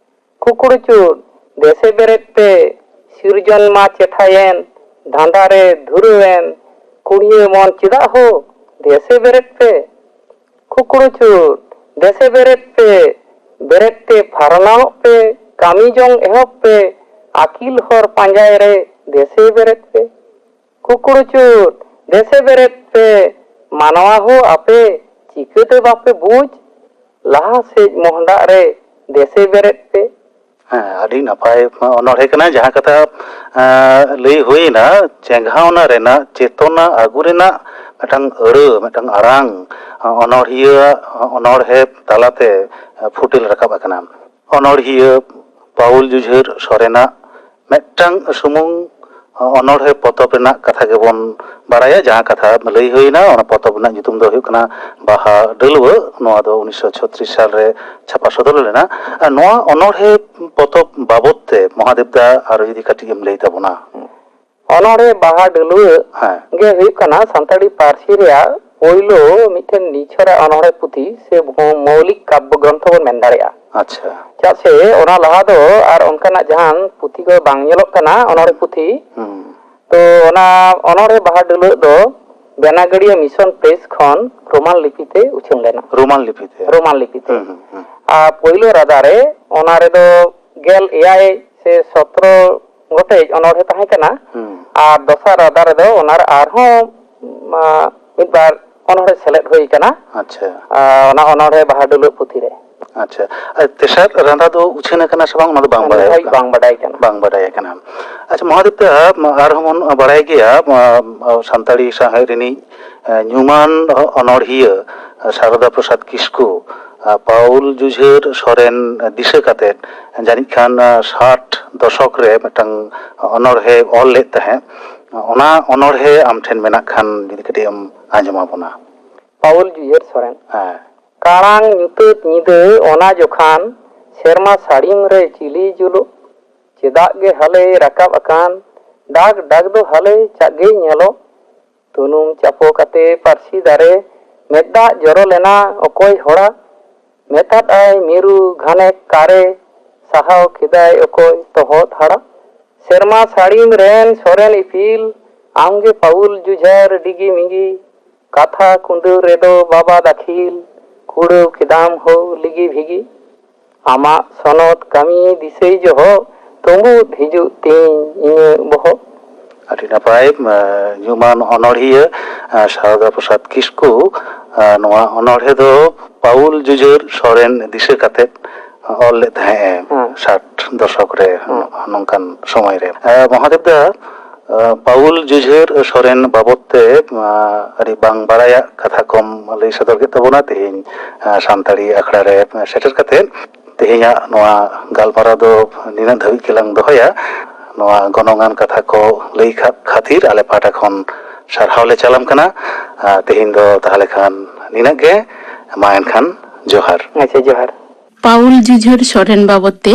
ᱠᱩᱠᱲᱩ ᱪᱩᱴ, ᱫᱮᱥᱮ ᱵᱮᱨᱮᱫ ᱯᱮ, ᱥᱤᱨᱡᱚᱱ ᱢᱟ ᱪᱮᱴᱷᱟᱭᱮᱱ, ᱫᱷᱟᱸᱫᱟ ᱨᱮ ᱫᱷᱩᱨᱟᱹᱣᱮᱱ, ᱠᱩᱲᱤᱭᱟᱹ ᱢᱚᱱ ᱪᱮᱫᱟᱜ ᱦᱳ, ᱫᱮᱥᱮ ᱵᱮᱨᱮᱫ ᱯᱮ᱾ ᱠᱩᱠᱲᱩ ᱪᱩᱴ, ᱫᱮᱥᱮ ᱵᱮᱨᱮᱫ ᱯᱮ, ᱵᱮᱨᱮᱫ ᱛᱮ ᱯᱷᱟᱨᱱᱟᱣᱜ ᱯᱮ, ᱠᱟᱹᱢᱤ ᱡᱚᱝ ᱮᱦᱚᱵ ᱯᱮ, ᱟᱹᱠᱤᱞ ᱦᱚᱨ ᱯᱟᱸᱡᱟᱭ ᱨᱮ ᱫᱮᱥᱮ ᱵᱮᱨᱮᱫ ᱯᱮ᱾ ᱠᱩᱠᱲᱩ ᱪᱩᱴ, ᱫᱮᱥᱮ ᱵᱮᱨᱮᱫ ᱯᱮ, ᱢᱟᱱᱣᱟ ᱦᱳ ᱟᱯᱮ, ᱪᱤᱠᱟᱹᱛᱮ ᱵᱟᱯᱮ ᱵᱩᱡᱽ? ᱞᱟᱦᱟ ᱥᱮᱫ ᱢᱚᱦᱰᱟᱜ ᱨᱮ ᱫᱮᱥᱮ ᱵᱮᱨᱮᱫ ᱯᱮ᱾ ᱦᱮᱸ, ᱟᱹᱰᱤ ᱱᱟᱯᱟᱭ ᱚᱱᱚᱬᱦᱮ ᱠᱟᱱᱟ, ᱡᱟᱦᱟᱸ ᱠᱟᱛᱷᱟ, ᱮᱸ, ᱞᱟᱹᱭ ᱦᱩᱭᱮᱱᱟ, ᱪᱮᱸᱜᱷᱟᱣᱱᱟ ᱨᱮᱱᱟᱜ ᱪᱮᱛᱚᱱᱟ ᱟᱹᱜᱩ ᱨᱮᱱᱟᱜ ᱢᱤᱫᱴᱟᱝ ᱟᱹᱲᱟᱹ, ᱢᱤᱫᱴᱟᱝ ᱟᱲᱟᱝ, ᱚᱱᱚᱬᱦᱤᱭᱟᱹ ᱚᱱᱚᱬᱦᱮ ᱛᱟᱞᱟᱛᱮ ᱯᱷᱩᱴᱮᱞ ᱨᱟᱠᱟᱵ ᱟᱠᱟᱱᱟ᱾ ᱚᱱᱚᱬᱦᱤᱭᱟᱹ ᱯᱟᱹᱣᱩᱞ ᱡᱩᱡᱷᱟᱹᱨ ᱥᱚᱨᱮᱱᱟᱜ ᱢᱤᱫᱴᱟᱝ ᱥᱩᱢᱩᱝ ᱚᱱᱚᱬᱦᱮ ᱯᱚᱛᱚᱵ ᱨᱮᱱᱟᱜ ᱠᱟᱛᱷᱟ ᱜᱮᱵᱚᱱ ᱵᱟᱲᱟᱭᱟ, ᱡᱟᱦᱟᱸ ᱠᱟᱛᱷᱟ ᱞᱟᱹᱭ ᱦᱩᱭᱱᱟ, ᱚᱱᱟ ᱯᱚᱛᱚᱵ ᱨᱮᱱᱟᱜ ᱧᱩᱛᱩᱢ ᱫᱚ ᱦᱩᱭᱩᱜ ᱠᱟᱱᱟ ᱵᱟᱦᱟ ᱰᱟᱹᱞᱣᱟᱹ᱾ ᱱᱚᱣᱟ ᱫᱚ ᱩᱱᱤᱥᱥᱚ ᱪᱷᱚᱛᱨᱤᱥ ᱥᱟᱞ ᱨᱮ ᱪᱷᱟᱯᱟ ᱥᱚᱫᱚᱨ ᱞᱮᱱᱟ᱾ ᱟᱨ ᱱᱚᱣᱟ ᱚᱱᱚᱬᱦᱮ ᱯᱚᱛᱚᱵ ᱵᱟᱵᱚᱛ ᱛᱮ ᱢᱚᱦᱟᱫᱮᱵ ᱫᱟ ᱟᱨᱚ ᱡᱩᱫᱤ ᱠᱟᱹᱴᱤᱡ ᱮᱢ ᱞᱟᱹᱭ ᱛᱟᱵᱚᱱᱟ᱾ ᱚᱱᱚᱬᱦᱮ ᱵᱟᱦᱟ ᱰᱟᱹᱞᱣᱟᱹ ᱦᱮᱸ᱾ ᱜᱮ ᱦᱩᱭᱩᱜ ᱠᱟᱱᱟ ᱥᱟᱱᱛᱟᱲᱤ ᱯᱟᱹᱨᱥᱤ ᱨᱮᱭᱟᱜ ᱯᱳᱭᱞᱳ ᱢᱤᱫᱴᱮᱱ ᱱᱤᱪᱷᱚᱨᱟᱜ ᱚᱱᱚᱬᱦᱮ ᱯᱩᱛᱷᱤ ᱥᱮ ᱢᱚ-, ᱢᱳᱣᱞᱤᱠ ᱠᱟᱵᱽᱵᱚ ᱜᱨᱚᱱᱛᱷᱚ ᱵᱚᱱ ᱢᱮᱱ ᱫᱟᱲᱮᱭᱟᱜᱼᱟ᱾ ᱟᱪᱪᱷᱟ᱾ ᱪᱮᱫᱟᱜ ᱥᱮ ᱚᱱᱟ ᱞᱟᱦᱟ ᱫᱚ ᱟᱨ ᱚᱱᱠᱟᱱᱟᱜ ᱡᱟᱦᱟᱱ ᱯᱩᱛᱷᱤ ᱠᱚ ᱵᱟᱝ ᱧᱮᱞᱚᱜ ᱠᱟᱱᱟ ᱚᱱᱚᱬᱦᱮ ᱯᱩᱛᱷᱤ᱾ ᱦᱩᱸ᱾ ᱛᱚ ᱚᱱᱟ ᱚᱱᱚᱬᱦᱮ ᱵᱟᱦᱟ ᱰᱟᱹᱞᱣᱟᱹ ᱫᱚ ᱵᱮᱱᱟᱜᱟᱹᱲᱤᱭᱟᱹ ᱢᱤᱥᱚᱱ ᱯᱨᱮᱥ ᱠᱷᱚᱱ ᱨᱳᱢᱟᱱ ᱞᱤᱯᱤ ᱛᱮ ᱩᱪᱷᱟᱹᱱ ᱞᱮᱱᱟ᱾ ᱨᱳᱢᱟᱱ ᱞᱤᱯᱤ ᱛᱮ? ᱨᱳᱢᱟᱱ ᱞᱤᱯᱤ ᱛᱮ᱾ ᱦᱩᱸ, ᱦᱩᱸ, ᱦᱩᱸ᱾ ᱟᱨ ᱯᱳᱭᱞᱳ ᱨᱟᱫᱟ ᱨᱮ ᱚᱱᱟ ᱨᱮᱫᱚ ᱜᱮᱞ ᱮᱭᱟᱭ ᱥᱮ ᱥᱚᱛᱨᱚ ᱜᱚᱴᱮᱡ ᱚᱱᱚᱬᱦᱮ ᱛᱟᱦᱮᱸ ᱠᱟᱱᱟ᱾ ᱦᱩᱸ᱾ ᱟᱨ ᱫᱚᱥᱟᱨ ᱨᱟᱫᱟ ᱨᱮᱫᱚ ᱚᱱᱟ ᱨᱮ ᱟᱨᱦᱚᱸ, ᱢᱟ, ᱢᱤᱫ ᱵᱟᱨ ᱚᱱᱚᱬᱦᱮ ᱥᱮᱞᱮᱫ ᱦᱩᱭ ᱠᱟᱱᱟ᱾ ᱟᱪᱪᱷᱟ᱾ ᱟᱨ ᱚᱱᱟ ᱚᱱᱚᱬᱦᱮ ᱵᱟᱦᱟ ᱰᱩᱞᱩᱜ ᱯᱩᱛᱷᱤ ᱨᱮ᱾ ᱟᱪᱪᱷᱟ᱾ ᱟᱨ ᱛᱮᱥᱟᱨ ᱨᱟᱸᱫᱟ ᱫᱚ ᱩᱪᱷᱟᱹᱱ ᱟᱠᱟᱱᱟ ᱥᱮ ᱵᱟᱝ, ᱚᱱᱟ ᱫᱚ ᱵᱟᱝ ᱚᱱᱟ ᱵᱟᱲᱟᱭᱚᱜ ᱦᱚᱸ ᱠᱟᱱᱟ᱾ ᱵᱟᱝ ᱵᱟᱰᱟᱭ ᱠᱟᱱᱟ᱾ ᱵᱟᱝ ᱵᱟᱰᱟᱭ ᱟᱠᱟᱱᱟ᱾ ᱟᱪᱪᱷᱟ, ᱢᱚᱦᱟᱫᱮᱵ ᱫᱟ, ᱟᱨᱦᱚᱸ ᱵᱚᱱ ᱵᱟᱲᱟᱭ ᱜᱮᱭᱟ, ᱥᱟᱱᱛᱟᱲᱤ ᱥᱟᱶᱦᱮᱫ ᱨᱤᱱᱤᱡ ᱧᱩᱢᱟᱱ ᱚᱱᱚᱬᱦᱤᱭᱟᱹ ᱥᱟᱨᱚᱫᱟ ᱯᱨᱚᱥᱟᱫᱽ ᱠᱤᱥᱠᱩ ᱯᱟᱣᱩᱞ ᱡᱩᱡᱷᱟᱹᱨ ᱥᱚᱨᱮᱱ ᱫᱤᱥᱟᱹ ᱠᱟᱛᱮᱫ ᱡᱟᱹᱱᱤᱡ ᱠᱷᱟᱱ ᱥᱟᱴ ᱫᱚᱥᱚᱠ ᱨᱮ ᱢᱤᱫᱴᱟᱝ ᱚᱱᱚᱬᱦᱮ ᱚᱞ ᱞᱮᱫ ᱛᱟᱦᱮᱸᱫ᱾ ᱚᱱᱟ ᱚᱱᱚᱬᱦᱮ ᱟᱢ ᱴᱷᱮᱱ ᱢᱮᱱᱟᱜ ᱠᱷᱟᱱ ᱡᱩᱫᱤ ᱠᱟᱹᱴᱤᱡ ᱮᱢ ᱟᱸᱡᱚᱢ ᱟᱵᱚᱱᱟ᱾ ᱯᱟᱣᱩᱞ ᱡᱩᱡᱷᱟᱹᱨ ᱥᱚᱨᱮᱱ᱾ ᱦᱮᱸ᱾ ᱠᱟᱲᱟᱝ ᱧᱩᱛᱟᱹᱛ ᱧᱤᱫᱟᱹ ᱚᱱᱟ ᱡᱚᱠᱷᱟᱱ, ᱥᱮᱨᱢᱟ ᱥᱟᱹᱲᱤᱢ ᱨᱮ ᱪᱤᱞᱤ ᱡᱩᱞᱩᱜ? ᱪᱮᱫᱟᱜ ᱜᱮ ᱦᱟᱞᱮ ᱨᱟᱠᱟᱵ ᱟᱠᱟᱱ, ᱰᱟᱠ ᱰᱟᱠ ᱫᱚ ᱦᱟᱞᱮ ᱪᱟᱜ ᱜᱮ ᱧᱮᱞᱚᱜ? ᱛᱩᱱᱩᱢ ᱪᱟᱯᱚ ᱠᱟᱛᱮ ᱯᱟᱹᱨᱥᱤ ᱫᱟᱨᱮ, ᱢᱮᱫ ᱫᱟᱜ ᱡᱚᱨᱚ ᱞᱮᱱᱟ ᱚᱠᱚᱭ ᱦᱚᱲᱟ? ᱢᱮᱛᱟᱫ ᱟᱭ ᱢᱤᱨᱩ ᱜᱷᱟᱱᱮ ᱠᱟᱨᱮ, ᱥᱟᱦᱟᱣ ᱠᱮᱫᱟᱭ ᱚᱠᱚᱭ ᱛᱚᱦᱚᱫ ᱦᱟᱲᱟ? ᱥᱮᱨᱢᱟ ᱥᱟᱹᱲᱤᱢ ᱨᱮᱱ ᱥᱚᱨᱮᱱ ᱤᱯᱤᱞ, ᱟᱢᱜᱮ ᱯᱟᱹᱣᱩᱞ ᱡᱩᱡᱷᱟᱹᱨ ᱰᱤᱜᱤ ᱢᱤᱜᱤ, ᱠᱟᱛᱷᱟ ᱠᱩᱸᱫᱟᱹᱣ ᱨᱮᱫᱚ ᱵᱟᱵᱟ ᱫᱟᱹᱠᱷᱤᱞ, ᱠᱩᱲᱟᱹᱣ ᱠᱮᱫᱟᱢ ᱦᱳ ᱞᱤᱜᱤ ᱵᱷᱤᱜᱤ᱾ ᱟᱢᱟᱜ ᱥᱚᱱᱚᱛ ᱠᱟᱹᱢᱤ ᱫᱤᱥᱟᱹᱭ ᱡᱚᱦᱚᱜ, ᱛᱩᱸᱵᱩᱫ ᱦᱤᱡᱩᱜ ᱛᱤᱧ ᱤᱧᱟᱹᱜ ᱵᱚᱦᱚᱜ᱾ ᱟᱹᱰᱤ ᱱᱟᱯᱟᱭ, ᱮ, ᱧᱩᱢᱟᱱ ᱚᱱᱚᱬᱦᱤᱭᱟᱹ, ᱮ, ᱥᱟᱨᱚᱫᱟ ᱯᱨᱚᱥᱟᱫᱽ ᱠᱤᱥᱠᱩ, ᱮ, ᱱᱚᱣᱟ ᱚᱱᱚᱬᱦᱮ ᱫᱚ ᱯᱟᱣᱩᱞ ᱡᱩᱡᱷᱟᱹᱨ ᱥᱚᱨᱮᱱ ᱫᱤᱥᱟᱹ ᱠᱟᱛᱮᱫ ᱚᱞ ᱞᱮᱫ ᱛᱟᱦᱮᱸᱫ ᱮ, ᱦᱮᱸ᱾ ᱥᱟᱴ ᱫᱚᱥᱚᱠ ᱨᱮ, ᱦᱮᱸ᱾ ᱱᱚᱝᱠᱟᱱ ᱥᱚᱢᱚᱭ ᱨᱮ᱾ ᱮ, ᱢᱚᱦᱟᱫᱮᱵ ᱫᱟ, ᱮ, ᱯᱟᱣᱩᱞ ᱡᱩᱡᱷᱟᱹᱨ ᱥᱚᱨᱮᱱ ᱵᱟᱵᱚᱫ ᱛᱮ, ᱮ, ᱟᱹᱰᱤ ᱵᱟᱝ ᱵᱟᱲᱟᱭᱟᱜ ᱠᱟᱛᱷᱟ ᱠᱚᱢ ᱞᱟᱹᱭ ᱥᱚᱫᱚᱨ ᱠᱮᱫ ᱛᱟᱵᱚᱱᱟ ᱛᱮᱦᱮᱧ, ᱮ, ᱥᱟᱱᱛᱟᱲᱤ ᱟᱠᱷᱲᱟ ᱨᱮ ᱥᱮᱴᱮᱨ ᱠᱟᱛᱮᱫ᱾ ᱛᱮᱦᱮᱧᱟᱜ ᱱᱚᱣᱟ ᱜᱟᱞᱢᱟᱨᱟᱣ ᱫᱚ ᱱᱤᱱᱟᱹᱜ ᱫᱷᱟᱹᱵᱤᱡ ᱜᱮᱞᱟᱝ ᱫᱚᱦᱚᱭᱟ᱾ ᱱᱚᱣᱟ ᱜᱚᱱᱚᱝᱟᱱ ᱠᱟᱛᱷᱟ ᱠᱚ ᱞᱟᱹᱭ ᱠᱷᱟ-, ᱠᱷᱟᱹᱛᱤᱨ ᱟᱞᱮ ᱯᱟᱦᱴᱟ ᱠᱷᱚᱱ ᱥᱟᱨᱦᱟᱣ ᱞᱮ ᱪᱟᱞᱟᱢ ᱠᱟᱱᱟ᱾ ᱟᱨ ᱛᱮᱦᱮᱧ ᱫᱚ ᱛᱟᱦᱞᱮ ᱠᱷᱟᱱ ᱱᱤᱱᱟᱹᱜ ᱜᱮ᱾ ᱢᱟ ᱮᱱᱠᱷᱟᱱ ᱡᱚᱦᱟᱨ᱾ ᱟᱪᱪᱷᱟ, ᱡᱚᱦᱟᱨ᱾ ᱯᱟᱣᱩᱞ ᱡᱩᱡᱷᱟᱹᱨ ᱥᱚᱨᱮᱱ ᱵᱟᱵᱚᱫ ᱛᱮ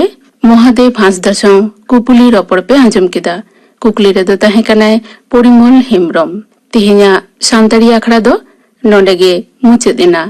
ᱢᱚᱦᱟᱫᱮᱵ ᱦᱟᱸᱥᱫᱟ ᱥᱟᱶ ᱠᱩᱯᱩᱞᱤ ᱨᱚᱯᱚᱲ ᱯᱮ ᱟᱸᱡᱚᱢ ᱠᱮᱫᱟ᱾ ᱠᱩᱠᱞᱤ ᱨᱮᱫᱚ ᱛᱟᱦᱮᱸ ᱠᱟᱱᱟᱭ ᱯᱚᱨᱤᱢᱚᱞ ᱦᱮᱢᱵᱽᱨᱚᱢ᱾ ᱛᱮᱦᱮᱧᱟᱜ ᱥᱟᱱᱛᱟᱲᱤ ᱟᱠᱷᱲᱟ ᱫᱚ ᱱᱚᱰᱮ ᱜᱮ ᱢᱩᱪᱟᱹᱫ ᱮᱱᱟ᱾